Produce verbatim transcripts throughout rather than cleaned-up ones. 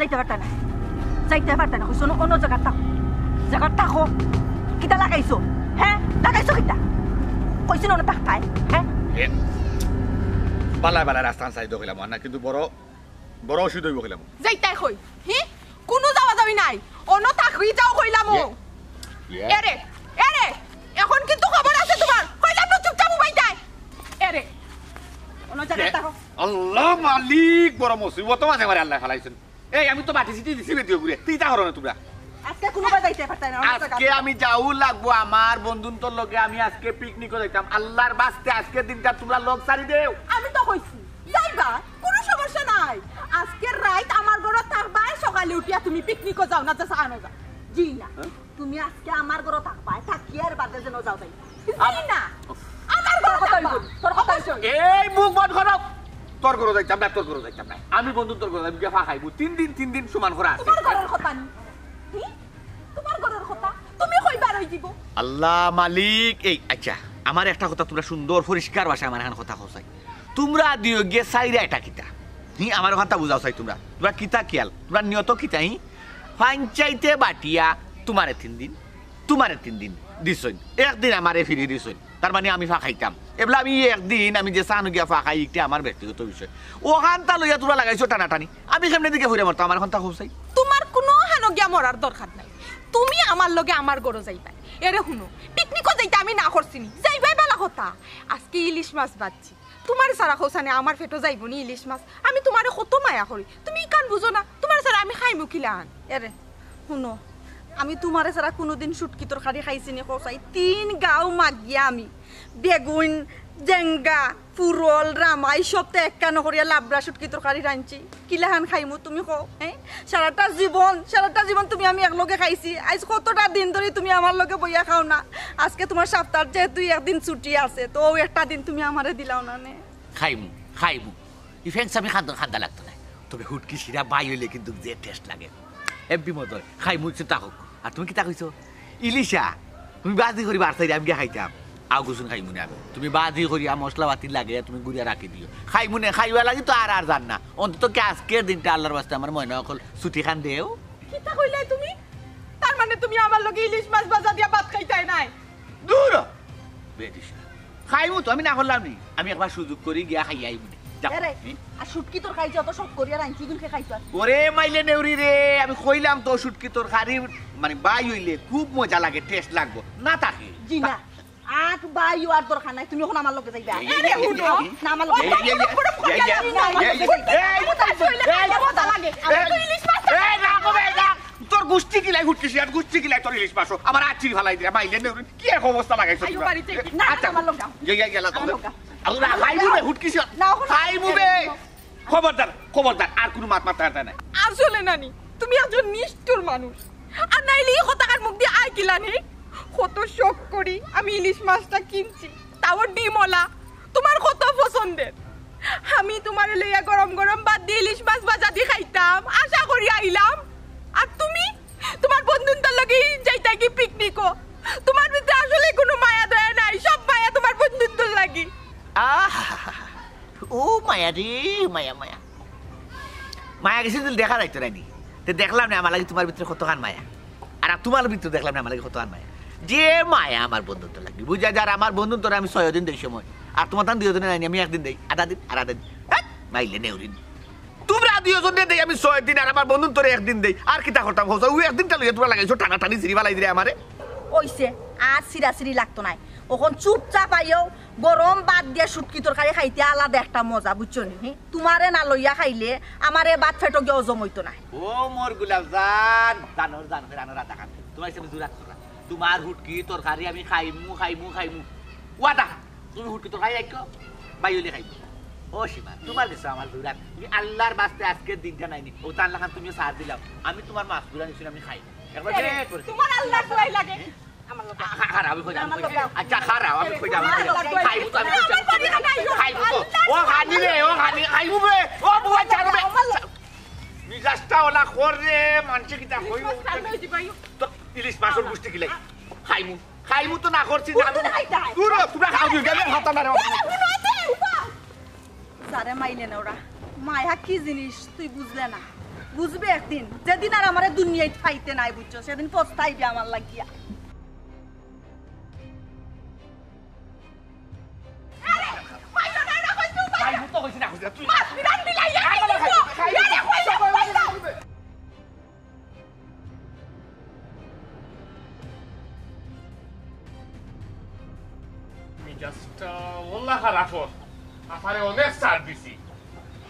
যাইতায় পারতায় না। যাইতায় পারতায় না। কইছো না অন্য জাগাত থাকো। জাগাত থাকো। কিতা লাগাইছো? হে? লাগাইছো কিতা? কইছো না অনো থাকতায়? হে? এ, বালায় বালায় রাস্তাখান সাইড কইলাম, আর না কিন্তু বড়, বড় অসুবিধা অইবো কইলাম। যাইতায় কই? হি? কুনু যাওয়া যাওয়ি নাই। অনো থাকি যাও কইলাম। এ, এ। এরে, এরে, অখন কিন্তু খবর আছে তুমার। কইলাম না চুপচাপ উবাই যাইতায়। এরে, অন্য জাগাত এ, থাকো। আল্লাহ মালিক, বড় মুসিবত মাঝে আমারে আল্লায় ফালাইছইন। এই, আমি তো বাটি সিটি দিছি বেদিও ঘুরে। তুই তা করো না তুমরা। আজকে কুনুবায় যাইতায় পারতায় না, অন্য জাগাত। আজকে আমি যাওয়া লাগবো আমার বন্ধুন্তর লগে, আমি আজকে পিকনিকো যাইতাম। আল্লার বাস্তে আজকের দিনটা তুমরা লগ ছাড়ি দেও। আমি তো কইছি, যাইবায়, কুনু সমস্যা নাই। আজকে রাইত আমার ঘরো থাকবায়, সকালে উঠিয়া তুমি পিকনিকো যাও না, যা চাও না যাও। জি না। হ্যাঁ? তুমি আজকে আমার ঘরো থাকবায়, থাকিয়া এর বাদে যেন যাও যাই। জি না। আমার ঘরো থাকবা। তোর কথা অইছে। এই মুখ বন্ধ করো। তোর ঘরো যাইতাম না, তোর ঘরো যাইতাম না। আমি বন্ধুন্তর ঘরো যাইমু, গিয়া ফা খাইমু। তিন দিন, তিন দিন সমান করা আছে। তুমার ঘরর কথা নি? হি? তুমার ঘরর কথা? তুমি কইবার অই দিব। আল্লাহ মালিক, এই আচ্ছা, আমার একটা কথা তুমরা সুন্দর পরিষ্কার ভাষায় আমার এখান কথা কও চাই। তুমরা দিও গিয়ে চাইরা এটা কিতা? হি, আমার ওখানটা বুঝাও চাই তুমরা। তুমরা কিতা খিয়াল? তুমরা নিয়ত কিতা, হি? পঞ্চায়েতে বাটিয়া তুমারে তিন দিন, তুমারে তিন দিন দিছইন, একদিন আমারে ফিরি দিছইন। তার মানে আমি ফা খাইতাম। এবলা আমি একদিন আমি যে চানো গিয়া ফা খাই, ইটা আমার ব্যক্তিগত বিষয়। ওখানটা লইয়া তুমরা লাগাইছো টানাটানি। আমি কেমনে দিকে ফিরে মরতাম, আমার ওখানটা কও চাই। তুমার কুনু হানো গিয়া মরার দরকার নাই। তুমি আমার লগে আমার ঘরো যাইবায়। এরে হুনো, পিকনিকো যাইতে আমি না করছি নি। যাইবায় বালা কথা। আজকে ইলিশ মাছ বাজছি। তুমারে ছাড়া কও চাইন আমার পেটো যাইবো নি ইলিশ মাছ? আমি তুমারে কত মায়া করি, তুমি ইখান বুঝো না? তুমারে ছাড়া আমি খাইমু কিলান? এরে, হুনো, আমি তুমারে ছাড়া কুনুদিন শুটকি তরকারি খাইছি নি কও চাই? তিন গাউ মাগিয়া আমি বেগুন, জেঙ্গা, ফুরল, রামাই সবতা একখানো করিয়া লাবড়া শুটকি তরকারি রানছি। কিলাখান খাইমু তুমি কও, হে? সারাটা জীবন, সারাটা জীবন তুমি আমি একলগে খাইছি। আইজ কতটা দিন ধরি তুমি আমার লগে বইয়া খাও না। আজকে তুমার সাপ্তার যেহেতু একদিন ছুটি আছে, তো অউ একটা দিন তুমি আমারে দিলাও না নে। খাইমু, খাইমু। ই ফেংসামি খান্দন খান্দা লাগতো নায়। তবে হুটকি শিরা বাই অইলে কিন্তু যে taste লাগে। এমপি মদর, খাইমু চিন্তা হোক। আর তুমি কিতা কইছো? ইলিশা, তুমি বাজি করি বার চাইরে আমি গিয়া খাইতাম। আও গুছুন খাইমু নে আমি। তুমি বাজি করিয়া মশলা পাতি লাগাইয়া তুমি গুড়িয়া রাখি দিও। খাইমু নে, খাইবার লাগি তো আর আর যার না। অন্তত কি আজকের দিনটা আল্লার ওয়াস্তে আমার ময়না অকল ছুটি খান দেও। কিতা কইলায় তুমি? তার মানে তুমি আমার লগে ইলিশ মাছ ভাজা দিয়া ভাত খাইতায় নায়? দূর হ। বেদিশা। খাইমু তো, আমি না করলাম নি। আমি একবার সুযোগ করি গিয়া খাইয়া আইমু নে। যাও। এরে, হুম? আর শুটকি তরকারি যে অত শখ করিয়া রানছি, ইগুন কে খাইতো আর? ওরে মাইলে নেউরি রে, আমি কইলাম তো শুটকি তরকারি, মানে, বাই অইলে খুব মজা লাগে, taste লাগবো। না থাকে। জি না। আখ বাই অওয়ার দরকার নাই, তুমি অখন আমার লগে যাইবা। এই, এই, আরে, এই, হুনো। এই, এই, না, আমার লগে এই, এই, এই, যাইবা। এই, এই, না, আমার এই, লগে এই, যাইবা। এই, আমার লগে যাইবা। এই, মজা লাগে। এই, আমি তো ইলিশ মাছ এই, না গো, এই, না। তোর গুষ্টি কিলাই হুটকি শিয়ার, গুষ্টি কিলাই তোর ইলিশ মাছ। আমার আছির ফালাই দিয়া, মাইলে নেউরি। কি এক অবস্থা লাগাইছো আইও তোমরা? বাড়িতে। না, আচ্ছা। আমার লগে যাও। ইয়ে, ইয়ে, গেলা তো। আমার লগে যাও। আল্লাহ, খাইমু বে, হুটকি শিয়ার। না, অখন খাইমু বে। খবরদার, খবরদার, আর কুনু মাত মাততায় নায়। আসলে নানি, তুমি একজন নিষ্ঠুর মানুষ। আর নাইলে ই কথাখান মুখ দিয়া আয় কিলান নি? কত শখ করি আমি ইলিশ মাছটা কিনছি, তাও ডিমওয়ালা, তুমার কত পছন্দের। আমি তুমারে লইয়া গরম গরম ভাত দি ইলিশ মাছ ভাজা দি খাইতাম, আশা করি আইলাম। আর তুমি তুমার বন্ধুন্তর লগে যাইতায় গি পিকনিকো। তুমার ভিতরে আসলে কুনু মায়া দয়া নাই, সব মায়া তুমার বন্ধুন্তর লাগি। আহ! ও মায়া রে, মায়া, মায়া। মায়া গেছে যদি দেখা যাইতো না নি। তে দেখলাম না আমার লাগি তুমার ভিতরে কতখান মায়া। আর তুমার ভিতরে দেখলাম না আমার লাগি কতখান মায়া। যে মায়া আমার বন্ধুন্তর লাগি। বুঝা যার আমার বন্ধুন্তরে আমি ছয় দিন দেই সময়। আর তুমার তান দুইজনে নাই নি, আমি একদিন দেই, আধা দিন, আর আধা দিন। হ্যাঁ? মাইলে নেউরিন। তুমরা দুইজনে দেই আমি ছয় দিন, আর আমার বন্ধুন্তরে একদিন দেই। আর কিতা করতাম কও চাই? অউ একদিনটা লইয়া তুমরা লাগাইছো টানাটানি, ছিরি ফালাই দিরে আমারে। অইছে, আর ছিরাছিরি লাগতো নায়। অখন চুপচাপ আইও, গরম ভাত দিয়া শুটকি তরকারি খাইতে আলাদা একটা মজা, বুঝছো নি? হি? তুমারে না লইয়া খাইলে আমার এ ভাত পেটো গিয়া হজম অইতো নায়। ও মোর গোলাপ জান, জানর জান, ফেরানোর রাজা খান। তুমার ইচ্ছা আমি জুরাত করলাম। তুমার হুটকি তরকারি আমি খাইমু, খাইমু, খাইমু। ওয়াদা, তুমি হুটকি তরকারি রাখো, বাই অইলে খাইমু। ও সীমা, তুমার গেছে আমার জুরাত। তুমি আল্লার বাস্তে আজকের দিনটা নাইনি। অউ তান লাখান তুমিও সার দিলাও। আমি তুমার মাছ গুলা নিছি, আমি খাই। একবার এই, যে করে। তুমার আল্লার দোয়াই লাগে। আমার লগে। আ-, খা-, খারাপ, আমি কই যাবো, আমার কই যাবো। লগে। আচ্ছা, খারাপ, আমি কই যাবো, আমি কই যাবো। আমার লগে। খাইবো তো, আমি কই যাবো। আমার লগে। খাইবো তো। ও খানি রে, ও খানি, খাইবো রে। ও বুয়া, ছাড়ো রে। আমার লগে। মিজাজটা ওলা কর রে, মানষে কিতা কইবো? ইলিশ মাছ খাইবো, জি ভাই। তো ইলিশ মাছর গুষ্টি কিলাই। খাইমু, খাইমু তো না করছি না। উঠতে দেখাই যায়। দূর হ, তুমরা খাও, তুই গেলে হাতা মারে। যারে মাইলে না ওরা, মায়া কি জিনিস তুই বুঝলে না। বুঝবে একদিন, যেদিন আর আমারে দুনিয়াত পাইতে নাই, বুঝছো, সেদিন পস্তাইবে আমার লাগিয়া। মিজাজটা ওলা খারাপ অর। আফারে অনেক ছাড় দিছি।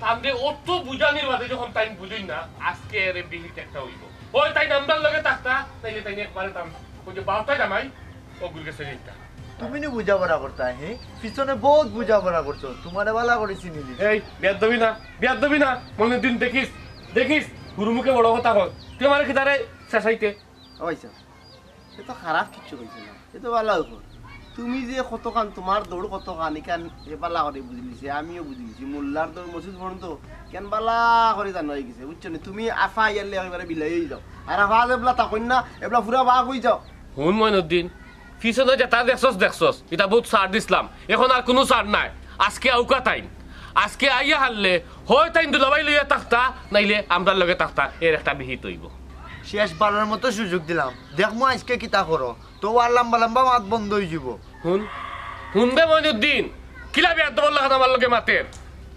তানরে অত বুঝানির বাদে যখন তাইন বুঝইন না, আজকে এরে বিহিত একটা অইবো। অয় তাইন আমরার লগে থাকতা, নাইলে তাইন একবারে তান ওই যে বারোটা জামাই, অগুর গেছে যাইতা। তুমি নি বুঝাপড়া করতা, হে? পিছনে বহুত বুঝাপড়া করছো, তুমারে বালা করি চিনি দিছি। এই, বেয়াদবি না, বেয়াদবি না। মইনুদ্দিন, দেখিস, দেখিস, হুরু মুখে বড় কথা কর। তুই আমারে কিতারে শেষাইতে? ও ভাই সাহেব, এ তো খারাপ কিচ্ছু কইছে না, এ তো বালা অইবো। তুমি যে কতখান, তুমার দৌড় কতখান, ইখান এ বালা করি বুঝিলিছে, আমিও বুঝিলিছি। মোল্লার দৌড় মসজিদ পর্যন্ত কেন বালা করি জানা অইগেছে, বুঝছো নি? তুমি আফা আইয়ারলে একেবারে বিলাই অই যাও, আর আফা যেবলা থাকইন না, এবলা পুরা বাঘ অই যাও। হুন মইনুদ্দিন, পিছনে যেতা দেখছস দেখছস, ইতা বহুত ছাড় দিছলাম, এখন আর কুনু ছাড় নাই। আজকে আউকা তাইন, আজকে আইয়া হারলে হয় তাইন দুলাভাই লইয়া থাকতা, নাইলে আমরার লগে থাকতা, এর একটা বিহিত অইবো। শেষ বারর মতো সুযোগ দিলাম, দেখমু আইজকে কিতা করো, তো আর লাম্বা লাম্বা মাত বন্ধ অইযিবো। হুন, হুন বে মইনুদ্দিন, কিলা বেয়াদবর লাখান আমার লগে মাতের?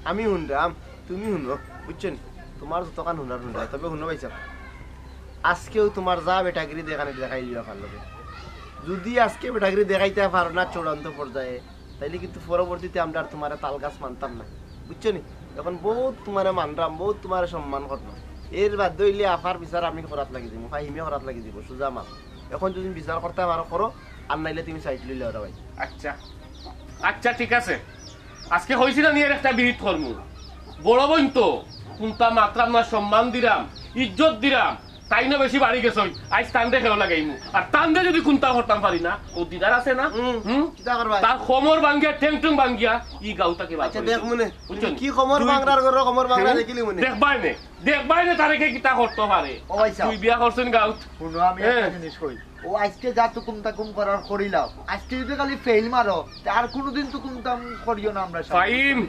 আমি হুনরাম, তুমি হুনো, বুঝছো নি? তুমার যতখান হুনার হুনরাম, তবে হুনো ভাই সাহেব, আইজকেউ তুমার যা বেটাগিরি দেখানির দেখাইলিও আফার লগে। যুদি আইজকে বেটাগিরি দেখাইতায় পারো না চূড়ান্ত পর্যায়ে, তাইলে কিন্তু পরবর্তীতে আমরা আর তুমারে তালগাছ মানতাম না, বুঝছো নি? এখন বহুত তুমারে মানরাম, বহুত তুমারে সম্মান কররাম। এর বাদে অইলে আফার বিচার আমি করাত লাগি যিমু, ফাহিমে করাত লাগি যিবো, সুজা মাত। এখন যুদি বিচার করতায় পারো করো, আর নাইলে তুমি সাইড লইলাও রে ভাই। আচ্ছা, আচ্ছা, ঠিক আছে। আইজকে কইছি না নি এর একটা বিহিত করমু। বড় বইন তো, কুন্তা মাতরাম না, সম্মান দিরাম, ইজ্জত দিরাম, তাইনও বেশি বাড়ি গেছইন, আইজ তানরে খেও লাগাইমু। আর তানরে যুদি কুন্তা করতাম পারি না, অউ দিদার আছে না? হুম, হুম? কিতা করবা? তার কোমর ভাঙ্গিয়া, ঠেং ঠুং ভাঙ্গিয়া, ই গাঁও থাকি বার আচ্ছা, করি দেখ দিমু। মনে, বুঝছো নি? কি কোমর দুই ভাঙ্গরার ঘরো কোমর ভাঙ্গরা হুম? দেখিলি মনে? দেখবায় নে, দেখবায় নে তারে কে কিতা করতো পারে। ও ভাই সাহেব। তুই বিয়া করছইন গাঁওত। হুনো, আমি হ্যাঁ। একটা জিনিস কই। ও আইজকে যা তুকুম তাকুম করার করিলাও, আইজকে যুদি খালি ফেইল মারো, তে আর কুনুদিন তুকুম তাকুম করিও না আমরার সামনে। ফাহিম,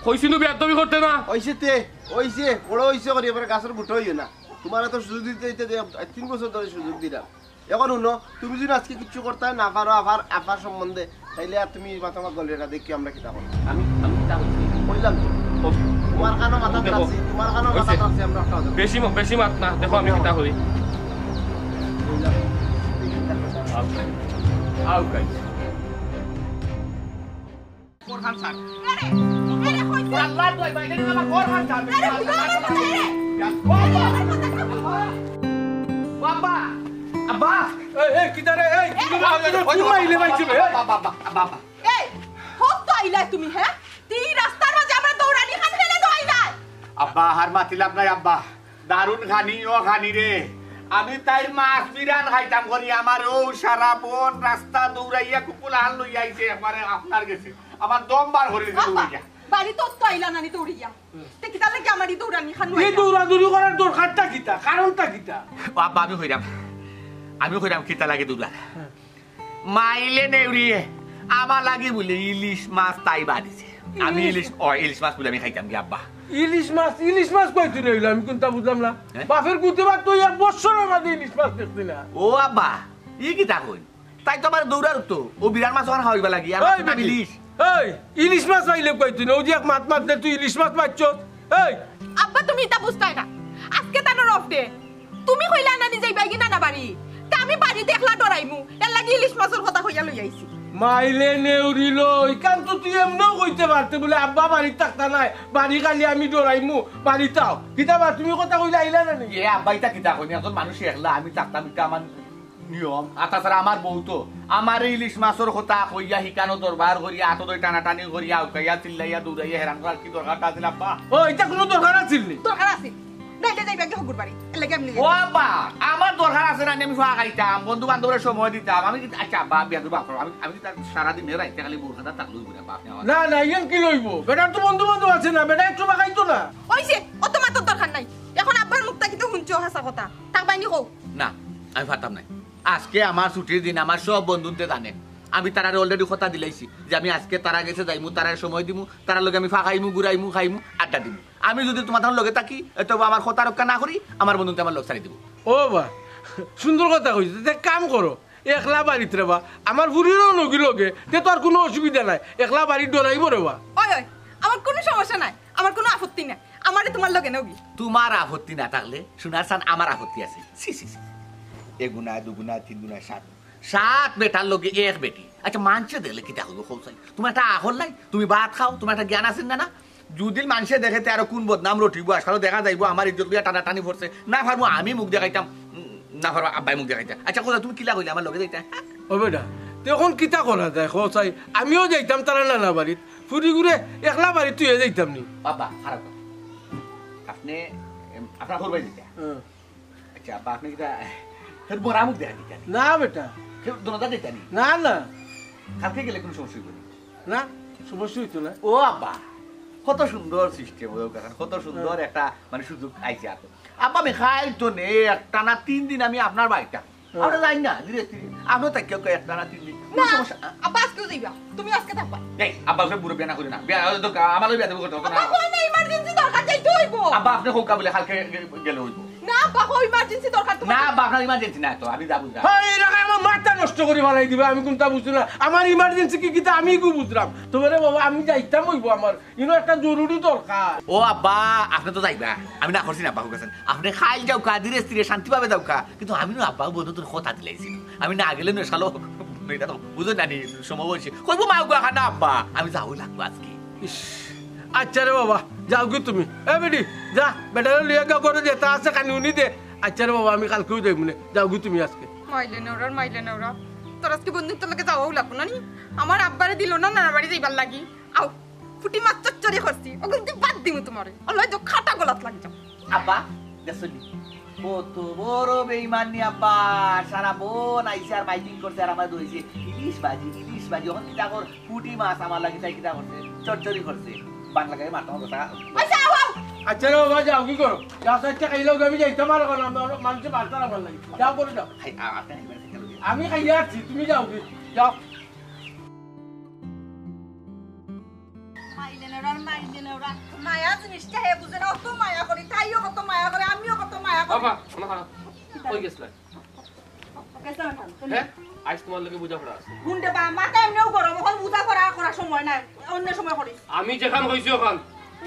কইছি নু বেয়াদবি করতে না। অইছে তে, অইছে, বড় অইছো করি, এবারে গাছর গুটা অইও না। তুমারে তো সুযোগ দিতে দিতে দে-, তিন বছর ধরি সুযোগ দিরাম। এখন হুনো, তুমি যুদি আইজকে কিচ্ছু করতায় না পারো আফার, আফার সম্বন্ধে, তাইলে আর তুমি মাথা মাথা গলিও না, দেখি আমরা কিতা করি। আমি, আমি কিতা কইছি? কইলাম তো। ও, তুমার কানো মাথা দেখো। রাখছি, তুমার কানো মাথা অইছে। রাখছি, আমরা একটা কথা বেশি ম-, বেশি মাত না, দেখো আমি কিতা করি। কইলাম। আও, আও, গাইস। ঘরখান ছাড়। এরে, এরে, কই তুই? আল্লাহ, তুই বাইরে নিয়ে আমার ঘরখান ছাড়। এরে, তুই আমার কথা, এরে। ও, এরে, আমার কথা, এরে। বাবা, আব্বা। এই, এই, কিতা রে, এই, এই, কিতা রে, এই, তুই মাইলে মাইছে বে, এই। বাবা, বাবা, বাবা। এই, কত আইলা তুমি, হ্যাঁ? তুই রাস্তার মাঝে আমার দৌড়ানি খান ফেলে দই নাই। আব্বা, আর মাতিলাম নাই, আব্বা। দারুণ খানি, ও খানি রে। আমি তাইর মাছ বিরান খাইতাম করি, আমার অউ সারা বন রাস্তা দৌড়াইয়া কুকুল আহান লইয়া আইছে, একবারে আপনার গেছে। আমার দম বার করি দিছে আব্বা, দৌড়াইয়া। বাড়ি তো তো আইলা নানি দৌড়িয়া। তে কিতার লাগি আমার ই দৌড়ানি খান এই লইলা? দৌড়াদৌড়ি করার দরকারটা কিতা? কারণটা কিতা? ও আব্বা, আমি কইরাম, আমি কইরাম কিতা লাগে দৌড়া। মাইলে নেউরিয়ে আমার লাগি বুলে ইলিশ মাছ তাই বাড়িছে। আমি ইলিশ? ইলিশ, ও, ইলিশ মাছ বুলে আমি খাইতাম কি আব্বা? ইলিশ মাছ, ইলিশ মাছ কই তুই নিলে? আমি কুনতা বুঝলাম না। হ্যাঁ? বাপের গুতে ভাত তো এক বছরর মাঝে ইলিশ মাছ দেখছি না। ও আব্বা, ই কিতা কইন? তাই তো আমার দৌড়ার তো, ও বিরাট মাছ ওখানে খাওয়াইবা লাগি, আর ওই আমি বেটি, ইলিশ। এই, ইলিশ মাছ পাইলে কই তুই? ওই যে এক মাত মাত দে, তুই ইলিশ মাছ পাইছস? এই! আব্বা, তুমি ইতা বুঝতায় না। আজকে তানর off day। তুমি কইলা না নিজে যাইবায় কি না না বাড়ি? তা আমি বাড়িত একলা ডরাইমু। এর লাগি ইলিশ মাছর কথা কইয়া লই আইছি। মাইলে নেউরিলো, ইখান তো তুই এমনেও কইতে পারতে বুলে, আব্বা বাড়িত থাকতা নায়, বাড়ি খালি আমি ডরাইমু, বাড়িত আও। কিতা বা তুমি কথা কইলা আইলা না নি? এ আব্বা, ইতা কিতা কইন? একজন মানুষ একলা, আমি থাকতাম, ইতা আমার নিয়ম। আর তাছাড়া আমার বউ তো আমারে ইলিশ মাছর কথা কইয়া হিকানো দরবার করিয়া আতো দই টানাটানি করিয়া উকাইয়া চিল্লাইয়া দৌড়াইয়া হেরান করার কি দরকারটা আছিল আব্বা? ও, ইতা কুনু দরকার আছিল নি? দরকার আছিল। নাইলে যাইবা কি হগুর বাড়ি? এর লাগি আমি ও আব্বা, আমার দরকার আছে না, আমি চা খাইতাম, বন্ধু বান্ধবরে সময় দিতাম। আমি কি, আচ্ছা আব্বা, বিয়া করবো আপনার, আমি, আমি কি তার সারাদিন রাইতে খালি বউর কান্দাত থাকলে অইবো না, বাপ রে আমার। না, না, ইয়ান কি লইবো? বেটার তো বন্ধু বান্ধব আছে না, বেটা একটু বাগাইতো না। ওই যে, অত মাতর দরকার নাই। এখন আব্বার মুখ থাকি তো হুনছো হাছা কথা। থাকবায়নি কও। না, আমি পারতাম নায়। আজকে আমার ছুটির দিন, আমার সব বন্ধুন্তে জানে। আমি তারারে already কথা দিলাইছি যে আমি আজকে তারার গেছে যাইমু, তারার সময় দিমু, তারার লগে আমি ফাঁকাইমু, ঘুরাইমু, খাইমু, আড্ডা দিমু। আমি যদি তুমার লগে থাকি, এ তো আমার কথা রক্ষা না করি, আমার বন্ধুতে আমার লগ ছাড়ি দিবো। ও বা, সুন্দর কথা কইছো। তে কাম করো, একলা বাড়িত রে বা, আমার ফুরিরও লগে লগে, তে তো আর কুনু অসুবিধা নাই, একলা বাড়িত ডরাইবো রে বা। ওই, ওই, আমার কুনু সমস্যা নাই, আমার কুনু আপত্তি নাই, আমারে তুমার লগে নেওগি। তুমার আপত্তি না থাকলে, সোনার চান, আমার আপত্তি আছে। ছি, ছি, ছি। এগুনা, দুগুনা, তিনগুনা, সাত। সাত বেটার লগে এক বেটি। আচ্ছা, মানষে দেখলে কিতা কইবো, কও চাই? তুমার একটা আখল নাই, তুমি ভাত খাও, তুমার একটা জ্ঞান আছে না, না? যদি মানষে দেখে, তে আরো কুন বদনাম রটিবো, আজকাল দেখা যাইবো আমার ইজ্জত লইয়া টানাটানি পড়ছে। না পারমু আমি মুখ দেখাইতাম, উম, না পারমু আব্বায় মুখ দেখাইতা। আচ্ছা, কও চাই, তুমি কিলা কইলে আমার লগে যাইতা? ও বেটা, তে অখন কিতা করা যায়, কও চাই? আমিও যাইতাম তারার নানা বাড়িত, ফুরিগুরে একলা বাড়িত থুইয়া যাইতাম নি। বাবা, খারাপ কথা। আপনে, এম, আপনার হউর বাড়ি যাইতা? হ্যাঁ। আচ্ছা, আব্বা, আপনে কিতা হের বড় মুখ দেখা দিতা নি? না বেটা। হের দোনোটা দিতা নি? না, না। কালকে গেলে কুনু সমস্যা অইবো নি? না, সমস্যা অইতো না। ও আব্বা, কত সুন্দর system অইলো, কত সুন্দর হ্যাঁ। একটা মানে সুযোগ আইছে আর। আব্বা, আমি খাইল তো নে, একটানা তিন দিন আমি আপনার বাড়িত। হ্যাঁ। আমরা যাই না, ধীরে ধীরে। আপনে তাই কেউ কেউ একটানা তিন দিন। কুনু না, সমস্যা? আব্বা আজকেও যাইবা, তুমি আজকে থাকবা। এই, আব্বা, ওসব বুড়ো বিয়া না করি না। বিয়া, ওই তো আমার লগে বিয়া দেবো করতে হবে না। আব্বা, কই না, emergency দরকার, যাইতে অইবো। আব্বা, আপনে কউক্কা বুলে কালকে গে-, গেলে অইবো। না, আব্বা, কই emergency দরকার তোমার? না, আব্বা, আপনার emergency নাই তো, আমি যা বুঝলাম। এই, এরা আমার মাথা নষ্ট করি ফালাই দিবা, আমি কুনতা বুঝছি না। আমার emergency কি কিতা আমি ইগু বুঝলাম। তোমারে বাবা, আমি যাইতাম অইবো আমার, ইনো একটা জরুরি দরকার। ও আব্বা, আপনে তো যাইবা, আমি না করছি না আব্বা, কইছেন। আপনে খাইল যাউক্কা, ধীরে স্থিরে শান্তিভাবে যাউক্কা। কিন্তু আমি না আব্বা বন্ধু তোর কথা দিলাইছি। আমি না গেলে না শালো, এটা তো বুঝো না নি, সময় অইছে। কইবো মা গো, খানা আব্বা, আমি যাওয়া লাগবো আজকে। ইস, আচ্ছা রে বাবা, যাওগি তুমি। এ বেটি, যা, বেটারে লইয়া গিয়া ঘরো যেতা আছে খানি উনি দে। আচ্ছা রে বাবা, আমি কালকেউ যাইমুনে, যাওগি তুমি আজকে। মাইলে নেওরার, মাইলে নেওরা। তোর আজকে বন্ধুত্বর লগে যাওয়াউ লাগবো না নি? আমার আব্বারে দিলো না নানা বাড়ি যাইবার লাগি। আও, ফুটি মাছ চচ্চড়ি করছি, ওগুন দি বাদ দিমু তোমারে। আল্লাহ, যে খাটা গলাত লাগি যাও। আব্বা, দেখছো নি? কত বড় বেইমান নি আব্বা। সারা বন আইছে আর মাইকিং করছে আর আমারে ধরছে। ইলিশ ভাজি, ইলিশ ভাজি। অখন কিতা কর, ফুটি মাছ আমার লাগি তাই কিতা করছে? চচ্চড়ি করছে। বাংলা গায়ে মারতাম কথা। আচ্ছা, আও, আও। আচ্ছা রে বাবা, যাওগি করো। যা চাইতে খাইলেও আমি যাইতাম আর অখন আমার মানষে বার্তা রাখার লাগি। যাও করে যাও। খাই, আ-, আপনে খাইবেন, খাইতে হবে। আমি খাইয়া আছি, তুমি যাওগি। যাও। মাইলে নেওরা, মাইলে নেওরা। মায়া জিনিসটা হে বুঝে না, অত মায়া করি, তাইও কত মায়া করে, আমিও কত মায়া করি। বাবা, শোনো, শোনো। কই গেছলা? গেছিলাম এখন, তুমি? হ্যাঁ? আইজ তোমার লগে বুঝাপড়া আছে। গুন্ডে বা, মাথা এমনেও গরম, অখন বুঝাপড়া করার সময় নাই, অন্য সময় করিস। আমি যেখান কইছি অখান।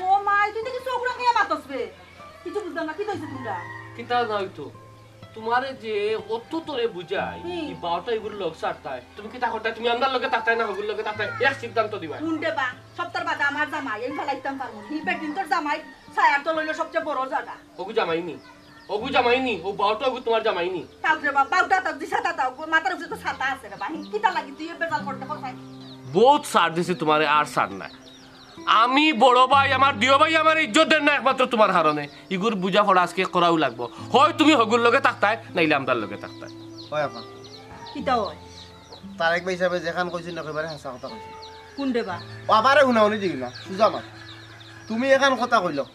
ও মা, তুই দেখি চোখ রাখিয়া মাতস বে। কিছু বুঝলাম না, কিতা অইছে তোমরা? কিতা না অইতো? তোমারে যে অত তরে বুঝাই, হুম। ই বারোটা ইগুর লগ ছাড়তায়। তুমি কিতা করতায়? তুমি আমরার লগে থাকতায় না হগুর লগে থাকতায়? এক সিদ্ধান্ত দিবায়। গুন্ডে বা, সপ্তাহ বাদে আমার জামাই, আমি ফালাইতাম পারমু। হিলপেট দিন তোর জামাই, ছায়ার তল অইলো সবচেয়ে বড় জাগা। হগু জামাই নি? হগু জামাই নি? ও বারোটা হগু তোমার জামাই নি? তাও রে বাবা, বারোটা তাও দিশা তা তাও, মাথার উপরে তো ছাতা আছে রে বা। হি, কিতা লাগি তুই এ বেজাল করতে করতে? বহুত ছাড় দিছি তোমারে, আর ছাড় নাই। আমি বড় ভাই, আমার দিও ভাই আমার ইজ্জত দেন না একমাত্র তোমার কারণে। ইগুর বুঝাপড়া আজকে করাউ লাগবো। হয় তুমি হগুর লগে থাকতায়, নাইলে আমরার লগে থাকতায়। হয় আপা। কিতা হয়? তারেক ভাই সাবে যেখান কইছইন না, একেবারে হাছা কথা কইছইন। কুনটা বা? ও আমারে হুনাউনি দিবি না, সুজা মাত। তুমি এখান কথা কইলাও,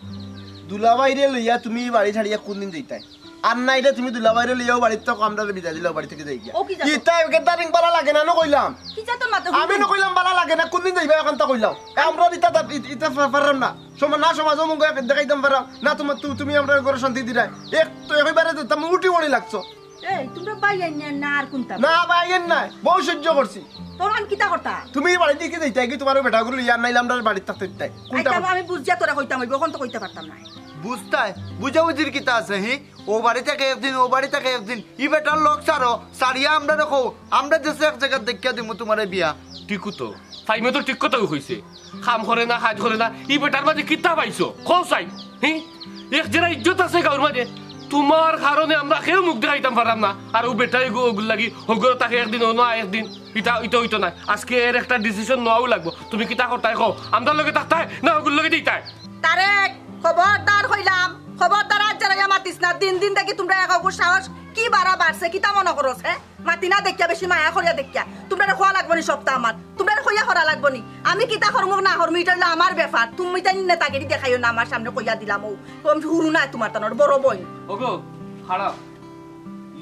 দুলাভাইরে লইয়া তুমি ই বাড়ি ছাড়িয়া কুনদিন যাইতায়? আর নাইলে তুমি দুলাভাইরে লইয়াউ বাড়িত থাকো, আমরারে বিদায় দিলাও বাড়ি থাকি যাইগিয়া। ও কি যাতো? ইতা একেবারে বালা লাগে না, নু কইলাম। কি যাতো মাতো আমি হুনো? নু কইলাম বালা লাগে না, কুনদিন যাইবায় এখানতা কইলাও। এ, আমরা ইতা, ইতা, ইতা পার-, পাররাম না। সম-, না সমাজো মুখ দেখাইতাম পাররাম, না তোমার, তু-, তুমি আমরার ঘরো শান্তি দিরায়। এক তো একেবারে তো তুমি উঠি পড়ি লাগছো। এই, তুমরা ভাইয়াইন না আর কুনতা? না, ভাইয়াইন নায়, বউত সহ্য করছি। তোর আমি কিতা করতা? তুমি বাড়ি থাকি যাইতায় কি তোমার বেটাগুরে লইয়া, আর নাইলে আমরার বাড়িত থাকতে দিতায়? কুনটা আচ্ছা, করতা? আমি বুঝিয়া তোরে কইতাম অইবো, অখন তো কইতা পারতাম না। বুঝতায়? বুঝাবুঝির কিতা আছে, হি? অউ বাড়ি থাকি একদিন, অউ বাড়ি থাকি একদিন। ই বেটার লগ ছাড়ো, ছাড়িয়া আমরারে কও, আমরা দেশে এক জাগাত দেখিয়া দিমু তোমারে বিয়া। ঠিকউ তো, ফাইমে তো ঠিক কথাউ কইছে। কাম করে না, কাজ করে না, ই বেটার মাঝে কিতা পাইছো? কও চাই, হি? এক যেরা ইজ্জত আছে গাউর মাঝে, তোমার কারণে আমরা কেউ মুখ দেখাইতাম পাররাম না। আর অউ বেটায় গু-, অগুর লাগি, হগুর থাকে একদিন, অনো আয় একদিন, ইতা, ইতা অইতো নায়। আজকে এর একটা decision নেওয়াউ লাগবো। তুমি কিতা করতায় কও? আমরার লগে থাকতায় না হগুর লগে দিতায়? তারেক, খবরদার কইলাম, খবরদার আর জারাইয়া মাতিস না। দিন দিন দেখি তুমরা এক অগুর সাহস কি বাড়া বাড়ছে, কিতা মনো করস, হে? মাতি না দেখিয়া, বেশি মায়া করিয়া দেখিয়া। তুমরারে কওয়া লাগবো নি সবতা আমার? তুমরারে কইয়া করা লাগবো নি? আমি কিতা করমু না করমু, ইটা অইলো আমার ব্যাপার। তুমি তাই নেতাগিরি দেখাইও না আমার সামনে, কইয়া দিলাম। অউ, অউ আমি হুরু নায় তুমার তানোর, বড় বইন। ওগো, খাড়াও।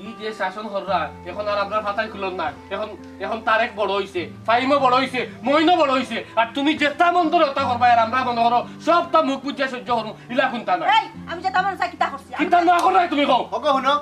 ই যে শাসন কররা, এখন আর আমরার ফাতাই খুলর না। এখন, এখন তারেক বড় অইছে, ফাহিমও বড় অইছে, মইনও বড় অইছে। আর তুমি যেতা মন ধরো অতা করবায়, আর আমরা মনো করো সবতা মুখ বুজিয়া সইজ্য করমু, ইলা কুন্তা নায়। এই, আমি যেতা মনে চায় কিতা করছি? আমি কিতা না কররায় তুমি কও? ওগো হুনো,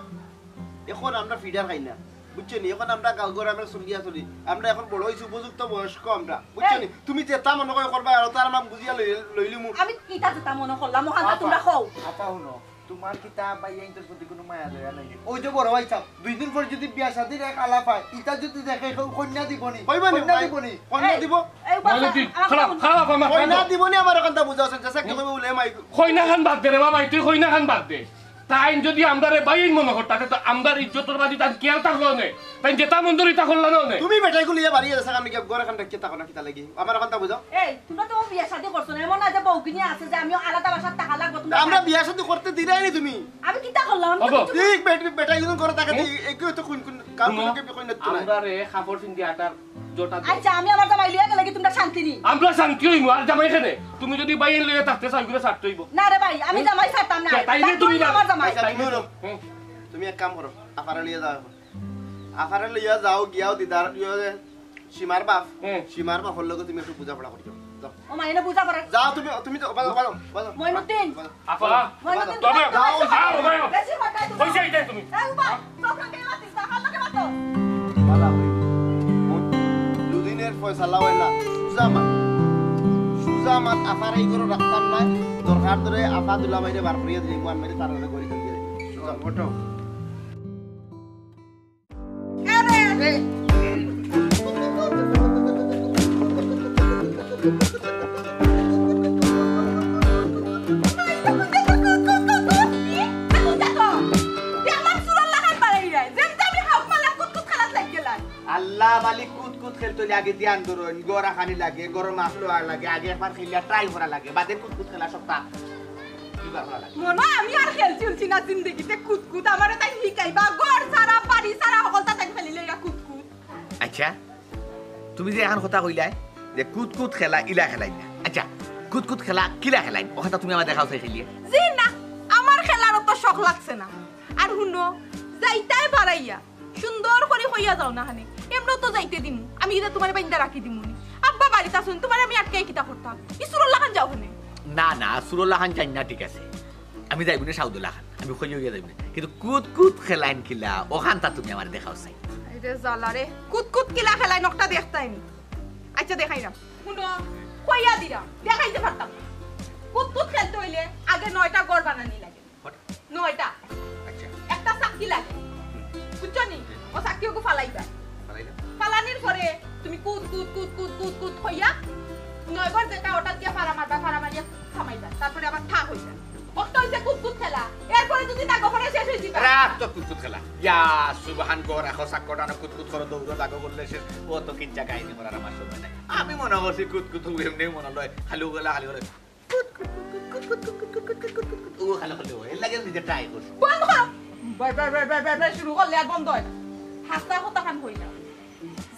এখন আমরা ফিডার খাই না, বুঝছো নি? এখন আমরা গাঁও ঘর আমরা চলিয়া চলি, আমরা এখন বড় অইছি, উপযুক্ত বয়স্ক আমরা, বুঝছো নি? তুমি যেতা মনো করো করবায়, আর অতা আর আমরা বুজিয়া লই-, লইলিমু। আমি কিতা যেতা মনো করলাম, অখানতা তুমরা কও। আপা হুনো, তুমার কিতা ভাইয়াইন্তর প্রতি কুনু মায়া দয়া নাই? ওই যে বড় ভাই সাব, দুই দিন পর যদি বিয়া শাদির এক আলাপ অয়, ইতা যদি দেখে কেউ কইন্যা দিবো নি? কইবো নি, কইন্যা ভাই। দিবো নি? কইন্যা এই, দিবো? এই বাবা, মইনুদ্দিন, আমার খারাপ, কথা খারাপ, আমার কইন্যা কথা। দিবো নি, আমার অখানতা বুঝা আছে, যেসা কি কইবো বলে মাই। কইন্যা খান বাদ দে রে বাবা, তুই কইন্যা খান বাদ দে। তাইন যদি আমরারে ভাইয়াইন মনো করতা, তে তো আমরার ইজ্জতর বাজি তান খেয়াল থাকলো নে। তাইন যেতা মন ধরো ইতা করলা না নে। তুমি বেটাইগুলি ইয়া বাড়িয়ে যাস, আমি কি ঘর এখান রাখিয়া থাকো না, কিতা লাগি? আমার অখানতা বুঝাও। এই, তুমরা তো বিয়া শাদি করছো না, এমন না যে বউগিনি আছে যে আমিও আলাদা বাসাত থাকা লাগবো, তুমরা আমরা বিয়া শাদি করতে দিরায় নি তুমি। আমি কিতা করলাম? আমি তো হবো। কিচ্ছু ঠিক বেট-, বেটাইগুলি করে থাকা হুম? দি, এগুলো তো কোন কোন কাম হুম? করে কে কই না তো নাই। আমরারে কাপড় পিন্দি আটার জোটা দেও। আচ্ছা, আমি আমার জামাই লইয়া গেলে কি তুমরা শান্তি নি? আমরা শান্তি অইমু, আর জামাই কেনে? তুমি যদি ভাইয়াইন লইয়া থাকতে চাও, ইগুরে ছাড়তে অইবো। না রে ভাই, আমি হুম? জামাই ছাড়তাম না। তা-, তাইলে তুমি তারপরে না। আমার জামাই। আচ্ছা, তুমি হলো। হুম। তুমি এক কাম করো, আফারে লইয়া যাও এখন। আফারে লইয়া যাও, গিয়াও দিদার, ইয়ে, সীমার বাপ। হুম। সীমার বাপর লগে তুমি একটু বুঝাপড়া করিও। যাও। ও মা, এনে বুঝা পড়ে। যাও তুমি, তুমি তো, বাজাও, বাজাও, বাজাও। মইনুদ্দিন। বাজাও। আফা, মইনুদ্দিন, বাজাও। তুমি তবে যাও, যাও, যাও। বেশি কথা তুমি। কইছি এটাই তুমি। এ, উবা, তোর সঙ্গে মাতিস না, আমার লগে মাতো। বালা হই। দুদিনের ফয়সালা হয় না, সুজা মাত। সুজা মাত আফারে ই ঘরো রাখতাম না। দরকার ধরে আফা দুলাভাইরে বার করিয়া দিলে, ইমান মেরে তার ঘরে গড়ি দিয়ে। সুজা। ওঠো। আল্লাহ মালিক, কুতকুত খেলতে অইলে আগে ধ্যান ধরইন, গড়া খানি লাগে, গরম মাছ লওয়া লাগে, আগে একবার খেলিয়া ট্রাই করা লাগে, বাদে কুতকুত খেলা সবটা। মনো, আমি আর খেলছি উলছি না জিন্দেগিতে কুতকুত। আমারে তাইন হিকাইবা, ঘর ছাড়া, বাড়ি ছাড়া, হকলতা তাইন ফেলিলে এরা কুতকুত। আচ্ছা, তুমি যে এখন কথা কইলায় যে কুতকুত খেলা ইলা খেলাইন না। আচ্ছা, কুতকুত খেলা কিলা খেলাইন? অখানতা তুমি আমারে দেখাও চাই খেলিয়া। জি না, আমার খেলার অত শখ লাগছে না। আর হুনো, যাইতায় বারাইয়া, সুন্দর করি কইয়া যাও না হানে। এমনেও তো যাইতে দিমু। আমি ইতা তুমারে বাইন্দা রাখি দিমু নি। আব্বা বাড়িত আছইন, তুমারে আমি আটকাই কিতা করতাম? ই চুরর লাখান যাও হানে। না, না, চুরর লাখান যাইন না, ঠিক আছে। আমি যাইমু নে সাউদর লাখান। আমি কইয়া কইয়া যাইমু নে। কিন্তু কুতকুত খেলাইন কিলা, অখানতা তুমি আমারে দেখাও চাই। আরে জ্বালা রে, কুতকুত কিলা খেলাইন, অকটা দেখতায় নি। আচ্ছা, দেখাইরাম। হুনো, কইয়া দিরাম, দেখাইতে পারতাম না। কুতকুত খেলতে অইলে আগে নয়টা ঘর বানানি লাগে। নয়টা। আচ্ছা। একটা চাক্কি লাগে। বুঝছো নি? ও চাক্কি ওগু ফালাইবা। ফালাইলাম। ফালানির পরে তুমি কুত, কুত, কুত, কুত, কুত, কুত কইয়া নয়বার যেটা ওটা দিয়া ফাড়া মারবা, ফাড়া মারিয়া থামাইবা। তারপরে আবার ঠা কইবা। অকটা অইছে কুত, কুত খেলা। এরপরে যদি না গফরে শেষ অই যিবা। রাখ তো কুত, কুত খেলা। ইয়া, সুবহান গো, রাখো চাক্কটা না কুত, কুত করো, দৌড়ো, লাগো বললে শেষ। ও তো কিচ্ছা কাহিনী করার আমার সময় নাই। আমি মনো করছি কুত, কুত হবো, এমনি মনো লয়। খালি ওগুলা, খালি ওগুলা। ও খালি খালি ওই লাগে নিজে ট্রাই করছে। বন্ধ করো। Bye, bye, bye, bye, bye, bye, শুরু করলে আর বন্ধ হয় না। হাসা কথা খান কই না।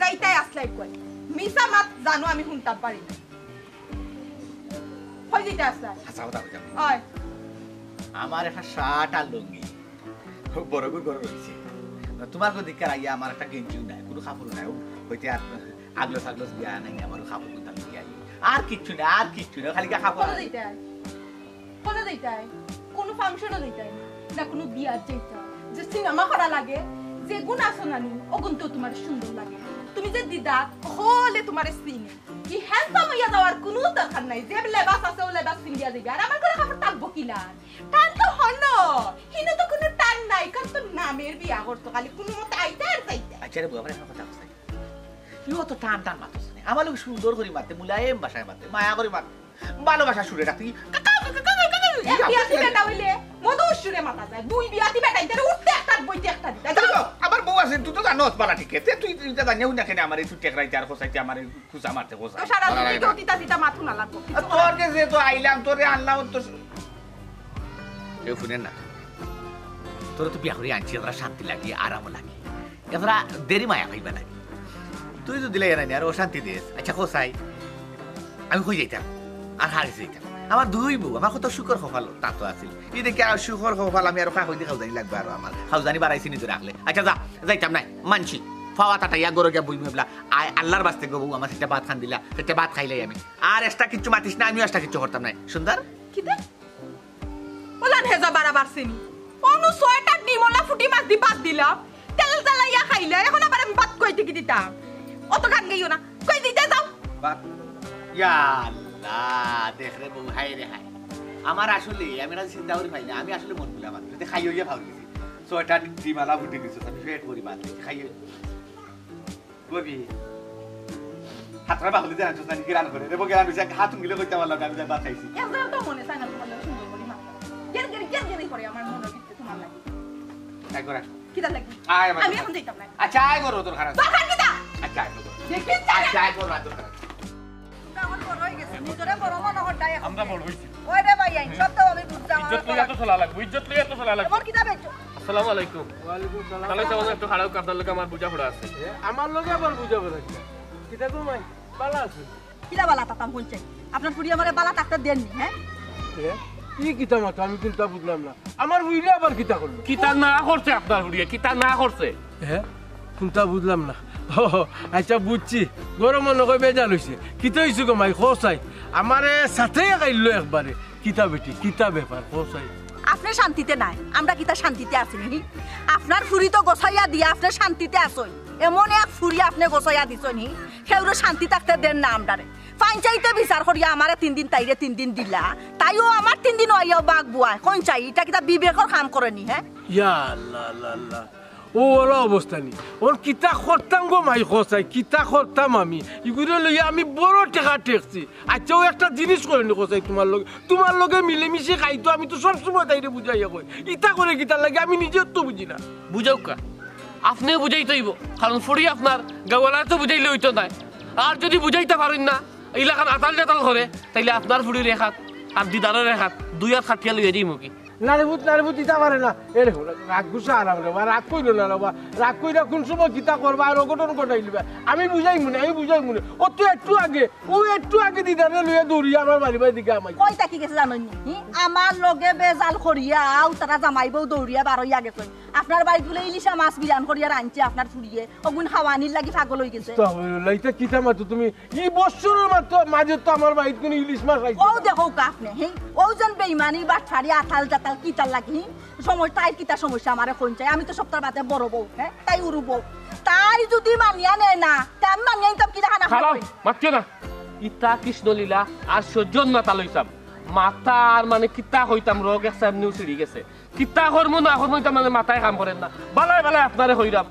যাইতাই আসলাই কই। মিছা মাত জানো আমি হুনতাম পারি না। কই যাইতায় আসলাই? হাছা কথা কইতাম। হয়। আমার একটা শার্ট আর লুঙ্গি। বড় করে ঘরে রইছে। তুমার কোন দিককার আইয়া আমার একটা গেঞ্জিও নাই, কুনু কাপড়ও নাই। ও হইতে আর আগলস আগলস দিয়া নাই, আমার কাপড় কুনতা লইয়া আই। আর কিচ্ছু নাই, আর কিচ্ছু নাই, খালি গা কাপড়। কোনো দিতাই? কোনো দিতাই? কুনু ফাংশনো দিতাই? না কুনু বিয়াত যাইতাই? যে সিনেমা করা লাগে, যে গুণ আছো নানি, ও গুণ তো তুমার সুন্দর লাগে। তুমি যে দিদা, হলে তুমারে চিনে। ই হ্যান্ডসাম হইয়া যাওয়ার কুনু দরকার নাই। যে লেবাস আছে, ও লেবাস পিন্দিয়া যাইবে। আর আমার ঘরে কাপড় থাকবো কিলা? টান তো হনো। হিনো তো কুনু টান নাই, কারণ তো নামের বিয়া করতো, খালি কুনু মতে আইতে আর যাইতে। আচ্ছা রে বাবা, একটা কথা কইছি। ইও তো টান টান মাতছ না। আমার লোক সুন্দর করে মাতে, মুলায়েম ভাষায় মাতে, মায়া করে মাতে, ভালোবাসা সুরে ডাকতে। ই এক বিয়াতি বেটা হইলে মধুর সুরে মাতা যায়। দুই বিয়াতি বেটা, ইতারে উঠতে একটা, বইতে একটা দিতে। তুই তো, আমার বউ আছে, তুই তো জানো, বালা ঠিক আছে। তুই, তুই তো জানিও না কেন আমার এই তুই টেকরাইতে আর কোসাইতে আমার এই খুঁচা মারতে কোসা। তো সারা জিন্দেগি অতীত অতীত মাথু না লাগবো। আর তোর কাছে তো আইলাম, তোরে আনলাম, তোর কেউ শুনেন না। তোরা তো বিয়া করে আনছি, এতটা শান্তি লাগে, আরামও লাগে, এতটা দেরি মায়া পাইবা লাগে। তুই তো দিলে এরানি আর অশান্তি দিস। আচ্ছা, কোথায় আমি কই যাইতাম? আর হারিস যাইতাম। আমার দুই বউ, আমার কত সুখর কপাল তাতো আছিল। ই দেখি আর সুখর কপাল আমি আরো খাওয়াইতে খাওয়ানি লাগবো আরো আমার। খাওয়ানি বাড়াইছি নিজে রাখলে। আচ্ছা যা, যাইতাম নায়, মানছি। ফাওয়া তাতাইয়া গরো গিয়া বইমু এবলা। আয় আল্লাহর বাস্তে গো বউ, আমার একটা ভাত খান দিলা, একটা ভাত খাইলাই আমি। আর এক্সট্রা কিচ্ছু মাতিস না, আমিও এক্সট্রা কিচ্ছু করতাম নায়। সুন্দর? কিতা? ওলান হেজা বাড়া বাড়ছে নি। অনু ছয়টা ডিম ওলা ফুটি মাছ দি ভাত দিলাম। তেল তেলাইয়া খাইলে, এখন আবার আমি ভাত কই থাকি দিতাম? অত গান গাইও না। কই দিতে যাও? বাপ, ইয়া আল্লাহ, দেখ রে বউ, হায় রে হায়। আমার আসলে, আমি না চিন্তা করি পাই না, আমি আসলে মন খুলে আমার। তুই খাই হইয়া ভালো গেছি। ছয়টা ডিম আলা ফুটি দিছো, আমি পেট ভরি ভাত খাই। কবি, হাতরা বাহুলি দেন, আনছো জানি গিরান করে। রে বউ, গিরান হইছে, হাত উঙ্গিলে কইতে পারলাম না, আমি যা ভাত খাইছি। এবার তো মনে চায় না তোমার লগে সুন্দর করি মাত। গের গের গের গের করে আমার মনে হচ্ছে তোমার লাগে। একবার আয়। কিতা লাগি? আয়, আমার আমি দরকার। এখন যাইতাম না। আচ্ছা, আয় করো, দরকার আছে। দরকার কিতা? আচ্ছা, আয় করো। দেখি, আচ্ছা, আয় করো, দরকার আছে। তোমরা আমার বড় হয়ে গেছে, নিজরে বড় মনে হর দায় এখন। আমরা বড় হইছি। ওই রে ভাই, আইন, সব তো আমি বুঝতাম, আমার ইজ্জত লইয়া তো চলা লাগবো, ইজ্জত লইয়া তো চলা লাগবো। এমন কিতা বেচছো? আসসালামু আলাইকুম। ওয়ালাইকুম সালাম। তাহলে সামনে একটু খাড়াও, কার লগে আমার বুঝা পড়া আছে। এ, আমার লগে আবার বুঝা পড়া আছে? কিতা গো মাই, বালা আছে? কিলা বালা তাতাম কইছে? আপনার ফুড়ি আমারে বালা থাকতে দেননি, হ্যাঁ? এ, ই কিতা মাতো? আমি কুনতা বুঝলাম না। আমার ফুড়ি আবার কিতা করলো? কিতা না করছে আপনার ফুড়িয়ে? কিতা না করছে? হ্যাঁ? কুনতা বুঝলাম না। ও, আচ্ছা বুঝছি। গরম মনে কয় বেজাল হইছে। কিতা হইছে গো মাই? কও চাই। আমারে সাথে খাইলো একবারে। কিতা বেটি, কিতা ব্যাপার? কও চাই। আপনি শান্তিতে নাই, আমরা কিতা শান্তিতে আছি নি? আপনার ফুড়ি তো গোছাইয়া দিয়া আপনি শান্তিতে আছইন। এমন এক ফুড়ি আপনি গোছাইয়া দিছইন নি, কেউরে শান্তি থাকতে দেন না আমরারে। পঞ্চায়েতে বিচার করিয়া আমারে তিন দিন, তাইরে তিন দিন দিলা, তাইও আমার তিন দিন অইয়াও বাঘ বুয়ায়। কইন চাই, ইটা কিতা বিবেকর কাম করে নি, হ্যাঁ? ইয়া আল্লাহ, আল্লাহ, আল্লাহ। ও ওলা অবস্থা নি। ওর কিতা করতাম গো মাই কও চাই, কিতা করতাম আমি? ইগুরে লইয়া আমি বড় টেকা ঠেকছি। আচ্ছা, ও একটা জিনিস করে নি কও চাই তোমার লগে। তোমার লগে মিলেমিশে খাইতো, আমি তো সব সময় তাইরে বুঝাইয়া কই। ইতা করে কিতার লাগি আমি নিজেও তো বুঝি না। বুঝাউক্কা। আপনেও বুঝাইতে অইবো। কারণ ফুড়ি আপনার গাওয়ালা তো বুঝাইলে অইতো নায়। আর যদি বুঝাইতা পারইন না, ইলাখান আতাল-টাতাল করে, তাইলে আপনার ফুড়ির এক হাত আর দিদারর এক হাত, দুই হাত কাটিয়া লইয়া যাইমু কি? না রে পুত, না রে পুত, ইতা পারে না। এ রে, রাগ গুসা আরাম রে বা, রাগ কইরো না রে বা। রাগ কইরা কুন সময় কিতা করবা আর অঘটন ঘটাইলিবা। আমি বুঝাইমুনে, আমি বুঝাইমুনে। ও তো একটু আগে, ও একটু আগে দিদারে লইয়া দৌড়িয়া আমার বাড়ি বাড়ি দিকে আমাই। কই থাকি গেছে জানইন নি? হি? আমার লগে বেজাল করিয়া, ও তারা জামাই বউ দৌড়িয়া বার অইয়া গেছে। আপনার বাড়িত বুলে ইলিশা মাছ বিরান করিয়া রানছে আপনার ফুড়িয়ে। অগুন খাওয়ানির লাগি পাগল অইগেছে। আস্তাগফিরুল্লাহ, ইতা কিতা মাতো তুমি? ই বছরর মাত্র মাঝে তো আমার বাড়িত কুনু ইলিশ মাছ আইছে ও না। দেখউক্কা আপনে, হি? ও যেন বেইমানি, বাটফারি, আতাল-টাতাল কিতার লাগি, হি? সময়, তাইর কিতা সমস্যা আমারে কইন চাই? আমি তো সবতার বাদে বড় বউ, হ্যাঁ? তাই উরু বউ। তাই যদি মানিয়া নেয় না, তে আমি মানিয়া নিতাম কিতা খানা খালাও, খাওয়াই? মাতিও না। ইতা কৃষ্ণলীলা আর সহ্য না তা লইতাম। মাথা আর মানে কিতা কইতাম, রগ এক সামনেও ছিড়ি গেছে। কিতা করমু না করমু, ইতা মানে মাথায় কাম করের না। বালায় বালায় আপনারে কইরাম,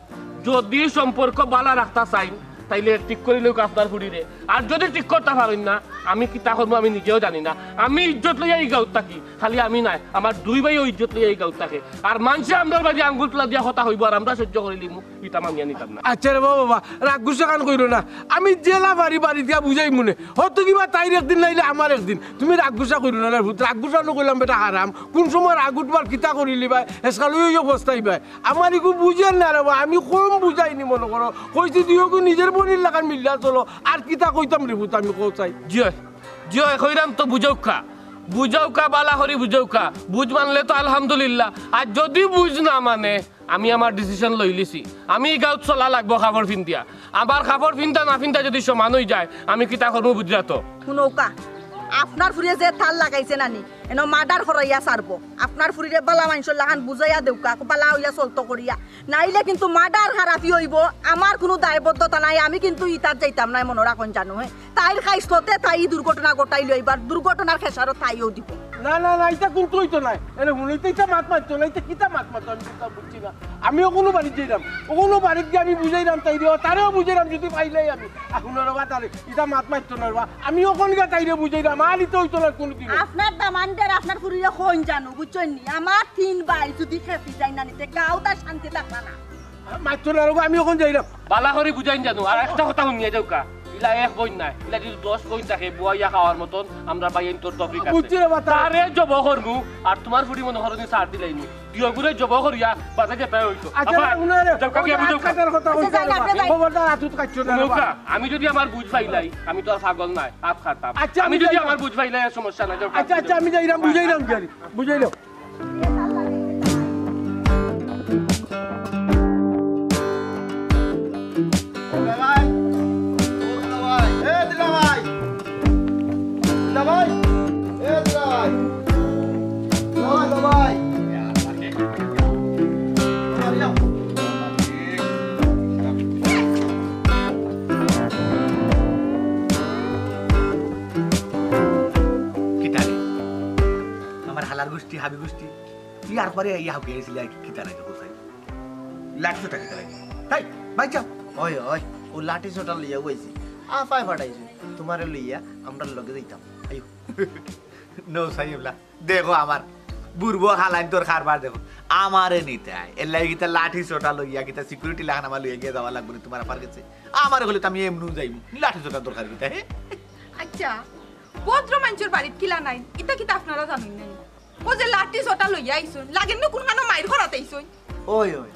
যদি সম্পর্ক বালা রাখতা চাইন, তাইলে ঠিক করিলাউক্কা আপনার ফুড়িরে। আর যদি ঠিক করতা পারইন না, আমি কিতা করমু আমি নিজেও জানি না। আমি ইজ্জত লইয়া ই গাউত থাকি, খালি আমি নায়, আমার দুই ভাইও ইজ্জত লইয়া ই গাউত থাকে। আর মানষে আমরার বাড়ি আঙ্গুল তুলা দিয়া কথা কইবো, আর আমরা সহ্য করিলিমু, ইতা মানিয়া নিতাম না। আচ্ছা রে বাবা, বাবা, রাগ গুসা খান কইরো না। আমি যেলা পারি বাড়িত গিয়া বুঝাইমুনে। হয়তো কিবা তাইর একদিন নাইলে আমার একদিন। তুমি রাগ গুসা কইরো না রে পুত, রাগ গুসা নু কইলাম বেটা হারাম। কুন সময় রাগ উঠবার কিতা করিলিবায়, হেসকাল অইয়া অবস্থায় বায়। আমার ইগু বুঝের না রে বা, আমি কম বুঝাইনি মনো করো। কইছি দুইওগু নিজর বইনর লাখান মিল্লা চলো। আর কিতা কইতাম রে পুত, আমি কও চাই। জি অয়, জি অয়, কইরাম তো বুঝাউক্কা। বুঝাউক্কা, বালা করি বুঝাউক্কা। বুঝ মানলে তো আলহামদুলিল্লাহ। আর যদি বুঝ না মানে, আমি আমার decision লইলিছি। আমি ই গাউত চলা লাগবো কাপড় ফিন্দিয়া। আমার কাপড় ফিন্দা না ফিন্দা যদি সমান অইযায়, আমি কিতা করমু বুঝরা তো? হুনউক্কা, আপনার ফুড়িয়ে যে তাল লাগাইছে নানি, এনো murder করাইয়া ছাড়বো। আপনার ফুড়িরে বালা মানষর লাখান বুঝাইয়া দেউক্কা, বালা অইয়া চলতো করিয়া। নাইলে কিন্তু murder খারাপি অইবো, আমার কুনু দায়বদ্ধতা নাই, আমি কিন্তু ইতাত যাইতাম নায়, মনো রাখইন জানু, হে। তাইর খাইছলতে তাই ই দুর্ঘটনা ঘটাইলো, এইবার দুর্ঘটনার খেসারত তাইও দিবো। না, না, না, ইতা কুনতা অইতো নায়। এরে হুনো, ইতা, ইতা মাত মাততো না, ইতা কিতা মাত মাততো, আমি কিতা বুঝছি না। আমি অখনো বাড়িত যাইরাম, অখনো বাড়িত গিয়া আমি বুঝাইরাম তাইরে, তারেও বুঝাইরাম যদি পাইলাই আমি। আর হুনো রে বা তারে, ইতা মাত মাততো না রে বা। আমি অখন গিয়া তাইরে বুঝাইরাম, আর ইতা অইতো নায় কুনুদিনও। আপনার দামান্দরে আপনার ফুড়িরে কইন জানু, বুঝছইন নি? আমার তিন ভাই যদি খেপি যায় না নিতে, গাউত আর শান্তি থাকবা না। মাততো না রে বা, আমি অখন যাইরাম। বালা করি বুঝাইন জানু, আর একটা কথা হুনিয়া যাউক্কা। ই ইলা এক বইন নায়, ইলা যদি দশ বইন থাকে, বুয়াইয়া খাওয়ার মতন আমরা ভাইয়াইন্তর তৌফিক আছে। বুঝছি রে বাবা। তারে জব করমু, আর তুমার ফুড়ি মনো করো নি ছাড় দিলাইমু। দিও গুরে জব করিয়া বাদে যেতা অইতো। আচ্ছা, আপা, যাও কাকি, আমি যাও। কাটার কথা আচ্ছা, কইতে যাই, রে বাবা। যাই। খবরদার আতুত কাটছো না রে বাবা। আমি যদি আমার বুঝ পাইলাই, আমি তো আর পাগল নায়, আপ খাতাম। আচ্ছা, আমি আমি যদি যাই। আমার বুঝ পাইলাই, আর সমস্যা নাই, যাও আচ্ছা, কাকি। আচ্ছা, আমি যাইরাম, বুঝাইরাম, বুঝাইরাম। দুলাভাই, ও দুলাভাই, এ দুলাভাই, দুলাভাই, এ দুলাভাই, ও দুলাভাই। কিতা রে? আমার হালার গুষ্টি, হাবি গুষ্টি। ইয়ার পরে ইয়া হাবি আইছিল, কিতা লাগে কোথায়? লাঠি সোটা কিতা লাগে? হেই, ভাই যাও। ওই, ওই, ও লাঠি সোটা লইয়া আইছি। আফায় পাঠাইছে। তুমারে লইয়া আমরার লগে যাইতাম। আইও। নো সাইবলা, দেখো আমার বুরবো হালাইন্তর কারবার দেখো। আমারে নিতে আয়। এর লাগি কিতা লাঠি সোটা লইয়া, কিতা সিকিউরিটি লাখান আমার লইয়া গিয়া যাওয়া লাগবো না তুমার আপার গেছে? আমারে কইলে তো আমি এমনেউ যাইমু। লাঠি সোটার দরকার কিতা, হে? আচ্ছা, ভদ্র মানষর বাড়িত কিলা নাই, ইতা কিতা আপনারা জানইন না নি? ও যে লাঠি সোটা লইয়া আইছইন, লাগের নু কুনখানো মাইর করাত আইছইন। ওই, ওই,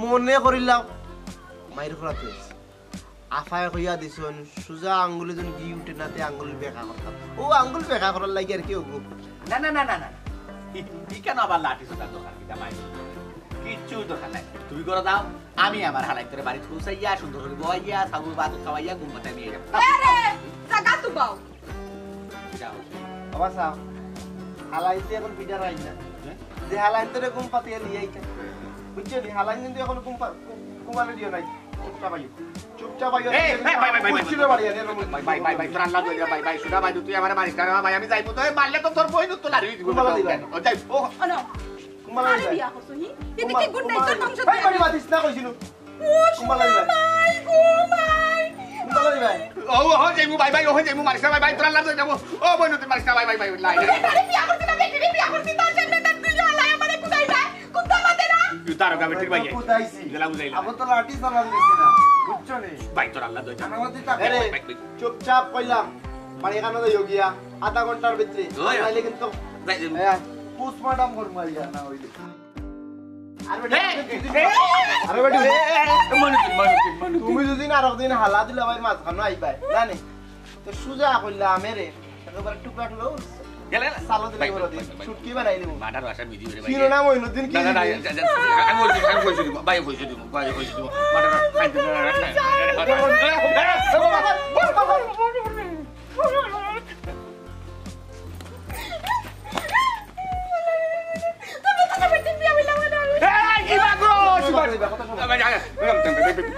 মনে করিলাম মাইর করাত আইছি। আফায় কইয়া দিছইন, সুজা আঙ্গুলে যেন ঘি উঠে না, তে আঙ্গুল বেঁকা করতাম। ও আঙ্গুল বেঁকা করার লাগি আর কি অগু। না, না, না, না, না। ই, ইখানো আবার লাঠি সোটার দরকার কিতা মাইর? কিচ্ছু দরকার নাই। তুমি ঘরো যাও, আমি আমার হালাইন্তরে বাড়িত পৌঁছাইয়া, সুন্দর করি বওয়াইয়া, সাবু ভাত খাওয়াইয়া, ঘুম পাড়াইয়া নিয়া যাইমু। এ রে, জাগা তো বাও। যাও। বাবা সাব, হালাইন্তে অখন পিঠা রাইন না। হ্যাঁ? যে হালাইন্তরে ঘুম পাড়াইয়া নিয়া আইতা। বুঝছো নি? হালাইন কিন্তু অখন ঘুম পা-, ঘুম-, ঘুমানো দিও নাই। চুপচাপ আইও। চুপচাপ আইও। এই, এই, ভাই, ভাই, ভাই, ভাই, বুঝছি না বাড়ি, আরে, ভাই, ভাই, ভাই, ভাই, তোর আল্লাহ দোয়া, ভাই, ভাই, সুধা ভাই, তুই আমারে মারিস না, ভাই, আমি যাইমু তো, এই মারলে তো তোর বইন তো লাড়ি দিব। ঘুমালা দিবা। ও, যাই, ও। অনো। ঘুমালা আরে দিবা। বিয়া করছো নি? এটা কি গুন্ডা, তোর বংশ? এই, বাড়ি মাতিস না কইছিলু। ও, ঘুমালা দিবা। ভাই, ঘুমাই। ঘুমালা দিবা। ও, ও, যাইমু, ভাই, ভাই, ও, যাইমু, মারিস না, ভাই, ভাই, তোর আল্লাহ দোয়া, যাইমু। ও, বইন, তুই মারিস না, ভাই, ভাই, ভাই, লাই। আরে বিয়া করতে না, বেটি, বিয়া করতে না, সামনে তার দুই হালাই আমারে কুদাই দেয়। কুদা মাতে না। তুই তার ওকে বেটির ভাই। কুদাইছি। গেলা বুঝাইলা। আবার তো লাঠি চালান দিছি না। বুঝছো নি? ভাই, তোর আল্লাহ দোয়া। আমার মধ্যে তাকে আরে, ভাই, ভাই। চুপচাপ কইলাম। বাড়ি কানো যাইও গিয়া। আধা ঘন্টার ভিতরে। ওই। নাইলে কিন্তু ভাই, হ্যাঁ, পোস্টমর্টম করবো আইয়া না হইলে। আর বেটি, এই, এই, আরে বেটি, এই, এই, এই, মনে তুই, মনে তুই, মনে তুই। তুমি যদি না আরক দিন হালা দিলা ভাই মাঝখানো আইবাই। জানি? তো সুজা কইলা আমেরে। একেবারে টুকরা টুকরা উঠছে। গেলে না? সালো দিলে ভাই, বড় ভাই, দিন। ভাই, ভাই, ছুটকি বানাই দিব। মাটার ভাষা মিজি বেরে ভাই। শিরো নাম হইল দিন কি? না, না, না, যা, যা, যা, আমি বলছি, আমি বলছি দিব, ভাই বলছি দিব, ভাই বলছি দিব। মাটার ভাই, ভাই, ভাই, ভাই, ভাই, ভাই, ভাই। এই, কি মাগো?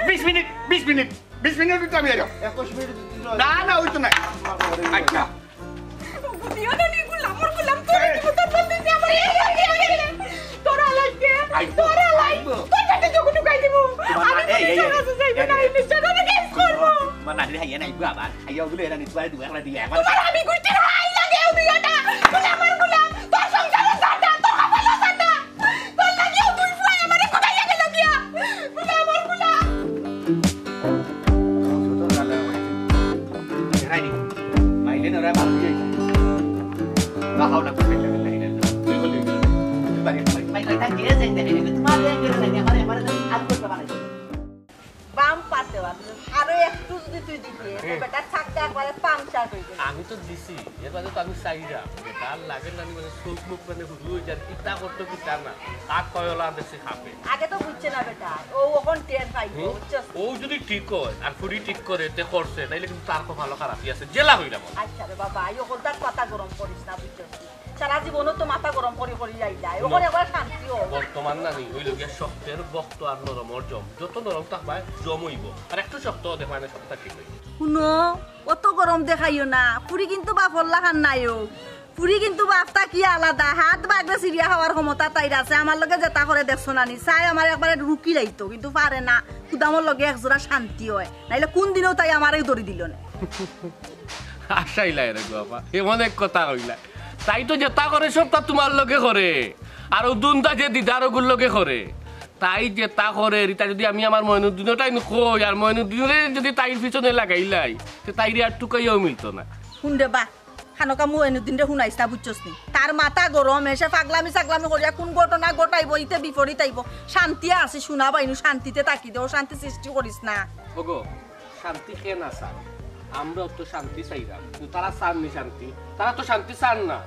বিশ মিনিট, বিশ মিনিট, বিশ মিনিট তো আমি এলাম। একুশ মিনিট দিতে হবে। না, না, ওই তো নাই। আচ্ছা। দিও না নি, গোলাম, ওর গোলাম, তোর কি তোর বন্ধু দিয়ে আমার এই, এই, এই, এই, তোরা লাগবে, আইবো, তোরা লাগবে, আইবো। তোর পেটে যখন ঢুকাই দিব, তোমার আমি না-, এই, এই, এই, তোর কাছে যাইব এই, না, এই, এই, নিশ্চয় তোকে কিস করবো। তোমার নাতির হাইয়া নাই গো আবার। হাইয়া ওগুলো এরা নিতে পারে, তুমি এখন দিয়ে এখন। তোমার আমি গুষ্টির হাই লাগে, ও দুইটা। গোলাম আর গোলাম, তোর সংসারও সাটা, তোর কপালও সাটা। তোর লাগিও দুই ফুয়া আমারে কোথায় গেল গিয়া? গোলাম আর গোলাম। এরাই নি। মাইলে নরা মারুই যাই। না, হাও না, করতে লাগে, লাগে, লাগে। তুই বলি, তুই বাড়ি, বাড়ি। ভাই, ভাই, তাই দিয়ে যাই, দেখে নিবে। তোমার দিয়ে গেলে লাগে, আমার, আমার আর করতে পারে। বাম পাতে বাম। আরো একটু যদি তুই দিতে, তো হুম। বেটা ছাকটা একবারে পাংচার হয়ে গেল। আমি তো দিছি, এর বাদে তো আমি চাইলাম। বেটার লাগে না, মানে, চোখ মুখ, মানে, হুরু হয়ে যায়, কিতা করতো, কিতা না। আর কয়লা বেশি খাবে। আগে তো বুঝছে না বেটা, ও অখন টের পাইবো, হুম? বুঝছস? ও যদি ঠিক হয়, আর ফুড়ি ঠিক করে, তে করছে, তাইলে কিন্তু তার কপালও খারাপই আছে, জেলা হইলাম। আচ্ছা রে বাবা, এই অখন তার পাতা গরম করিস না, বুঝছস? সারা জীবনও তো মাথা গরম করি করি যাই যায়। হুনো, ওখানে একবার শান্তি হোক। বর্তমান না নি, হইল গিয়া শক্তের ভক্ত আর নরমর জম। যত নরম থাকবায়, জম হইব। আর একটু শক্ত দেখবা না, শক্ত ঠিক হইব। হুনো, অত গরম দেখাইও না। ফুড়ি কিন্তু বাফর লাখান নাইও। ফুড়ি কিন্তু বাফ থাকি আলাদা। হাত বাগলে সিরিয়া খাওয়ার ক্ষমতা তাইর আছে। আমার লগে যেতা করে দেখছো না নি? চাই আমার একবারে রুকি লাইতো, কিন্তু পারে না। কুদামর লগে এক জোড়া শান্তি হয়। নাইলে কোন দিনও তাই আমারেই দড়ি দিল না। আশাই লাগে রে গো বাবা, এমন এক কথা কইলা। তাই তো যেতা করে সবতা তুমার লগে করে, আর ও দুনটা যে দিদার ওগুর লগে করে। তাই যেতা করের, ইতা যুদি আমি আমার মইনুদ্দিনরে তাইন কই, আর মইনুদ্দিনরে যুদি তাইর পিছনে লাগাইলাই, তে তাইরে আর টুকাইয়াও মিলতো না। হুন রে বা, খানোকা মইনুদ্দিনরে হুনাইস না, বুঝছস নি? তার মাথা গরম, এ সে পাগলামি ছাগলামি করিয়া কুন ঘটনা ঘটাইবো, ইতে বিপরীত আইবো। শান্তি আছে, সোনা বাইনু, শান্তিতে থাকি দে, অশান্তি সৃষ্টি করিস না। ওগো, শান্তি কে না চায়? আমরাও তো শান্তি চাইরাম, কিন্তু তারা চাননি শান্তি, তারা তো শান্তি চান না।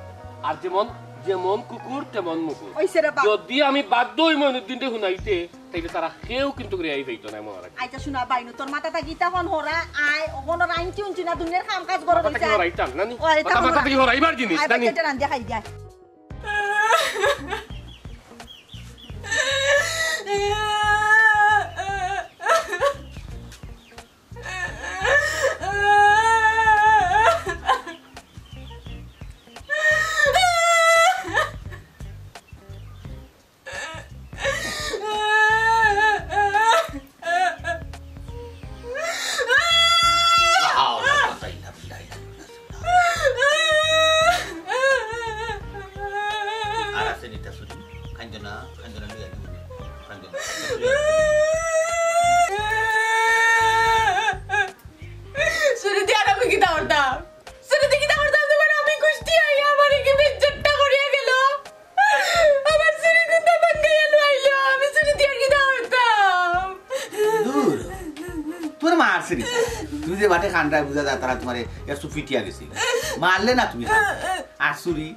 আর যেমন, যেমন কুকুর তেমন মুকুর। অইছে রে বাপ। যুদি আমি বাধ্য অই মইনুদ্দিনরে হুনাইতে, তাইলে তারা কেউ কিন্তু রেহাই পাইতো না, মনে রাখবে। আইচ্ছা, সোনা বাইনু, তোর মাথা থাকি ইতা হন হরা, আয়, অখন আর আইনছি উনছি না, দুনিয়ার কাম কাজ বড় মাথা থাকি হইছে। হরাইতাম, নানি? ও, ইতা মাথা, মাথা হরা। থাকি হরাইবার জিনিস, আয়, নানি? বাচ্চাটা রান্ধিয়া খাই যায়। আর আছে নিতা চুরি, কান্দো না, কান্দো না, লইয়া দিব। কান্দো না। চুরি দিয়া আর আমি কিতা করতাম? চুরি দিয়া কিতা করতাম? তোমার আমি কুষ্টি আইয়া আমার কি বেজ্জতটা করিয়া গেল। আমার চুরি কুন্তা ভাঙ্গাইয়া লইলো, আমি চুরি দিয়া আর কিতা করতাম? দূর, তোমার মারছে নি? তুমি যে বাটে কান্দায় বুঝা যায় তারা তোমারে একটু ফিটিয়া গেছে। মারলে না তুমি? আর চুরি?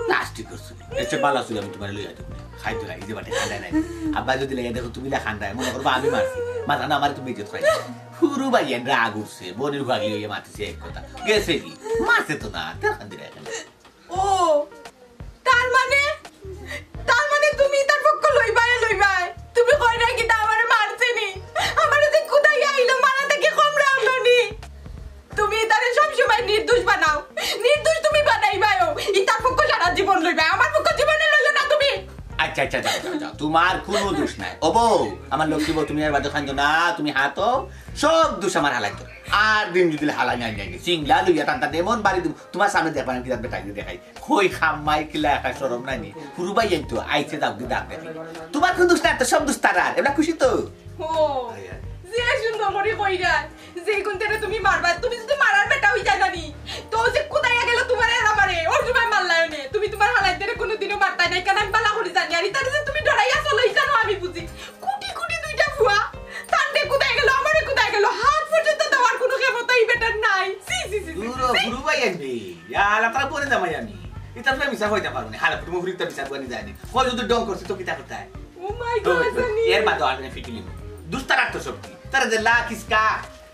প্লাস্টিক করছো। এর চেয়ে বালা চুরি আমি তোমারে লইয়া দিব। খাইতো না, এই যে বাটে কান্দায় নাই। আব্বা যদি লইয়া দেখো তুমি না কান্দায়, মনে করবা আমি মারছি। মাথা না মারে তুমি ইজ্জত খাই। হুরু ভাই এর রাগ উঠছে, বনির ভাগি হইয়া মাতিছে এক কথা। গেছে কি? মারছে তো না, তেল খান দিলে এখানে। ও, তার মানে, তার মানে তুমি ইতার পক্ষ লইবায়, লইবায়। তুমি কইরায় কিতা আমারে মারছে নি? আমারে যে কুদাইয়া আইলো, মারা থাকি কম রাখলো নি। তুমি ইতারে সব সময় নির্দোষ বানাও। নির্দোষ তুমি বানাইবায়ও। ইতার পক্ষ সারা জীবন লইবায়। আমার পক্ষ জীবনে লইও না তুমি। আচ্ছা, আচ্ছা, যাও, যাও, যাও। তোমার কুনু দোষ নাই। ও বউ, আমার লক্ষ্মী বউ, তুমি আর বাদে কান্দো না, তুমি হাতো। সব দোষ আমার হালাই তো। আর দিন যদি হালাই নাই, নাই, সিংলা লইয়া টান টান এমন বাড়ি দিব, তোমার সামনে দেখবা না, কিতা বেটা দেখাই। কই খাম্মাই কিলা একা শরম নাই নি? হুরু ভাই এই তো আইছে, দাও কি দাগ দেখি। তোমার কুনু দোষ নাই তো, সব দোষ তারার। এবলা খুশি তো? ও, যে সুন্দর করি কইরা, যে কুন্তারে তুমি মারবা, তুমি যদি মারার বেটা হই যায় না নি, তো যে কুদাইয়া গেল তোমারে আর আমারে, ওর সময় মারলায় নে। তুমি তোমার হালাইতেরে কোনোদিনও মারতায় নাই, কারণ আমি বালা করি জানি। আর ইতারে যে তুমি ডরাইয়া চলো, ইতারও আমি বুঝি। কুটি কুটি দুইটা ফুয়া, তানরে কুদাই গেল, আমারে কুদাই গেল, হাত পর্যন্ত দেওয়ার কোনো ক্ষমতা এই বেটার নাই। ছি, ছি, ছি, ছি, দূর ছি। হুরু ভাই আনবি। ইয়া, আল্লাহ তাআলা বলে জামাই আমি। ইতা তো মিছা কইতা পারবো না। হালা ফুটু মুখরিক তো মিছা কইনি যায়নি। কই যদি ডং করছে তো কিতা করতায়? Oh my God, জানি। এর বাদে আর না ফিটিলিব। দুস্তার আর তো শক্তি। তারা যে লা কিসকা,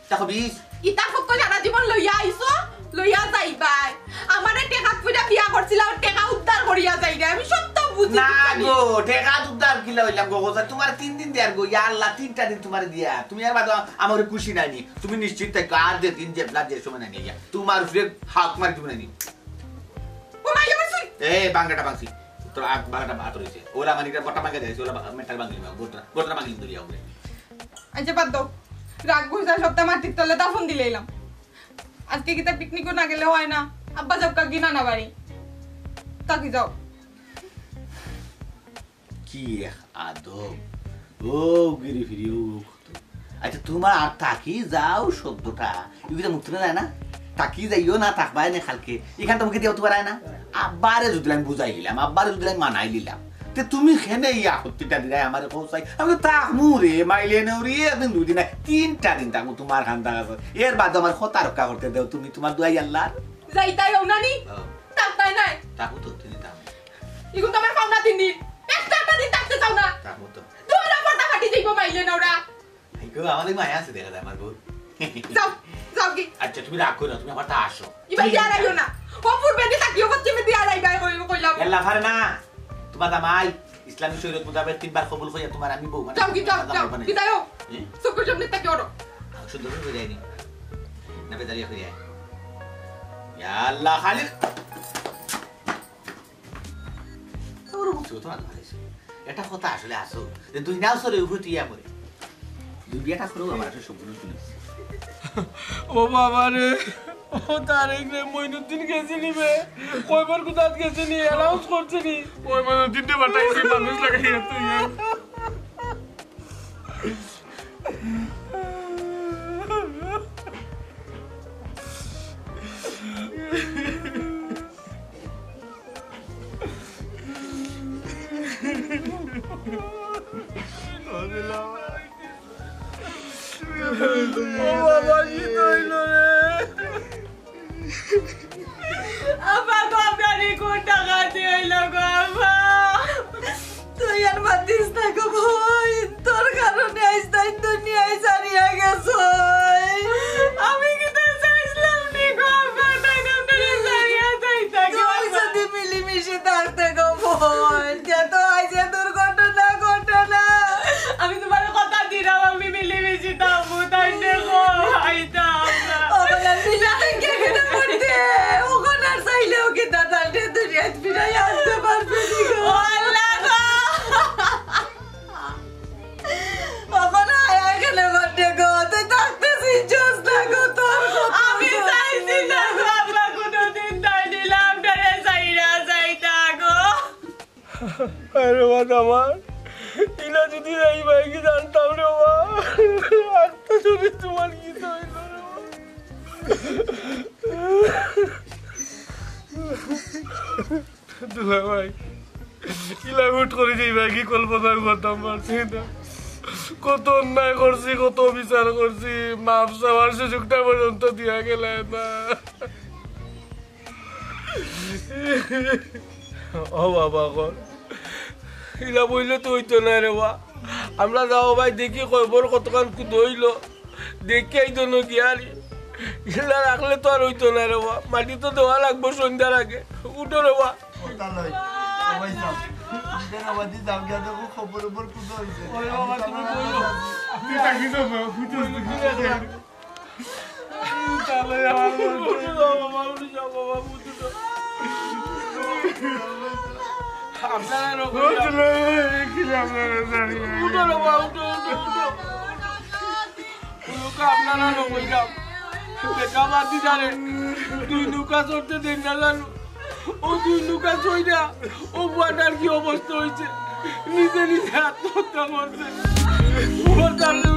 তা হবিস। ইতা ফক্ক সারা জীবন লইয়া আইছো, লইয়া যাইবায়। আমারে টেকাত পুইরা বিয়া করছিলা, ও টেকা উদ্ধার করিয়া যাইরে। আমি সত্য বুঝি, না বুঝছো নি? গো, টেকা উদ্ধার কিলা হইলাম গো, গোসা, তোমার তিন দিন দেয়ার গো, ইয়া আল্লাহ, তিনটা দিন তোমারে দিয়া। তুমি আর বাদে আমারে খুশি নাইনি। তুমি নিশ্চিত থাকো, আর যে দিন যে ব্লাড যে সময় নাই গিয়া। তোমার উপরে হাত মারি তুমি নাইনি। ও মাই, আমার চুল। এ, বাঙ্গাটা বাংসি। তোর আগ বাঙ্গাটা বাত রইছে। ওলা মানিকটা বটা বাঙ্গা দিছে, ওলা বা-, মেটাল বাঙ্গি দিবা, গোতরা, গোতরা বাঙ্গি দিবা, ওরে। আচ্ছা, বাদ দাও। রাগ গুছা সপ্তাহ মাটির তলে দাফন দিলাইলাম। আজকে কিতা পিকনিকও না গেলে হয় না। আব্বা যাউক্কা কি নানা বাড়ি। তা কি যাও? কি এক আদব। ও, গিরি ফিরি, ও, ও কত। আচ্ছা, তোমার আর থাকি যাও শব্দটা, ইগুলা মুখ থেকে যায় না? থাকি যাইও না, থাকবায় না কালকে। এখান তো মুখে দিয়া তোমার আয় না? আব্বারে যদি আমি বুঝাই দিলাম, আব্বারে যদি আমি মানাই দিলাম, তে তুমি কেনে এই আপত্তিটা দিলাই আমারে কও চাই? আমি তো থাকমু রে, মাইলে নেও রে, একদিন দুই দিন না, তিনটা দিন থাকমু তোমার খান্দা আছে। এর বাদে আমার কথা রক্ষা করতে দেও তুমি, তোমার দুয়াই আল্লাহর। যাইতাই হও না নি? হ্যাঁ। থাকতাই নাই? থাকো তো, তুমি থাকো। ইগুন তো আমার পাওনা তিন দিন। একটা একটা দিন থাকতে চাও না। থাকো তো। দুই নম্বর তা ফাটি যাইবো মাইলে না ওরা। আইগো, আমাদের মায়া আছে দেখা যায় আমার বউ। যাও, যাও কি? আচ্ছা, তুমি রাগ করো না, তুমি আমার তা আসো। ইবা দিয়া রাখিও না। ও পূর্বে দি থাকিও, পশ্চিমে দিয়া রাখি, ভাই, কই-, কইলাম। এল্লা পারে না। তোমার দামাই ইসলামী শরীয়ত মোতাবেক তিনবার কবুল কইয়া তোমার আমি বউ বানাই যাও কি, যাও, তোমার দামাই যাও, বানাই। বিদায় হও। হ্যাঁ? চোখের সামনে থাকি ওরো। সুন্দর করে ফিরে আইনি। না, বেদারিয়া ফিরে আয়। ইয়া আল্লাহ, খালি ওর মুখ চোখ তোমার ভালো হয়েছে। এটা কথা আসলে আসো, যে দুই নাও চলে উভয় তুই আমরে। দুই বিয়াটা করেও আমার আসলে সম্পূর্ণ শুনে। ও বাবা রে। ও তারেক রে, মইনুদ্দিন গেছে নি বে? কয়বার কুথাত গেছে নি? অ্যানাউন্স করছে নি? ওই মইনুদ্দিন রে পাঠাইছি মানুষ লাগাইয়া তুই। ও বাবা, কিতা অইলো রে? আব্বা গো, আপনার এই কোন টাকা দিয়ে অইলো গো, আব্বা? তুই আর মাতিস না গো বইন, তোর কারণে আইজ তাইন দুনিয়ায় ছাড়িয়া গেছইন। আমি কিতা চাইছিলাম নি গো, আব্বা, তাইন আপনারে ছাড়িয়া যাইতা গো, তুই আব্বা। যদি মিলিমিশে থাকতে গো বইন, তে তো আইজ এ দুর্ঘটনা ঘটে না। আমি তোমার কথা দিলাম, আমি মিলিমিশে থাকবো, তাইন দেখো, আইতাম না। ও বলে, মিলিমিশে কেন করতে? ওখানে আর চাইলেও কিতা তাইন দুনিয়ায় ফিরাই আনতে পারবে নি গো। ও আল্লাহ গো। বাবা না, এখানে বাড়তে গো, তুই থাকতে সিনচস না গো, তোর কত আমি চাইছি না গো, আব্বা, কোনোদিন তাই নিলাম, ডরে চাইরা যাইতা গো। আরে বাবা আমার, ইলা যদি এই ভাই কি জানতাম রে বাবা, আর তো যদি তোমার কি হইল রে বাবা। দুলা ভাই, ইলা হুট করি যে ভাই কি কল্পনা করতাম পারছি না। কত অন্যায় করছি, কত বিচার করছি, মাফ চাওয়ার সুযোগটা পর্যন্ত দিয়া গেলে না। ও বাবা, কর ইলা বইলে তো অইতো না রে বা। আমরা যাও ভাই দেখি কবর কতখান কুদইলো। দেখি এই জন্য কি আর ইলা রাখলে তো আর অইতো না রে বা। মাটি তো দেওয়া লাগবো সন্ধ্যার আগে। উঠো রে বা। ওটা লই। ও ভাই সাহেব, নিজের আবাদি যাও গিয়া দেখো খবর উপর কুদো হইছে। ওরে বাবা, তুমি বইও। তুই তাকিয়ে দাও, ফুটে তাহলে আমার উঠে যাও বাবা, উঠে যাও বাবা, উঠে যাও। আপনারা রকম উঠে যাও। কি আপনারা জানি না। উঠো রে বাবা, উঠো, উঠো, উঠো। উনুকা আপনারা রকম যাও। বেটা বাদ দি জানে। দুই নৌকা চড়তে দেন না জানো। ও দুই নৌকা চড়িয়া ও বুয়াটার কি অবস্থা হইছে? নিজে নিজে আত্মহত্যা করছে। ও তাহলে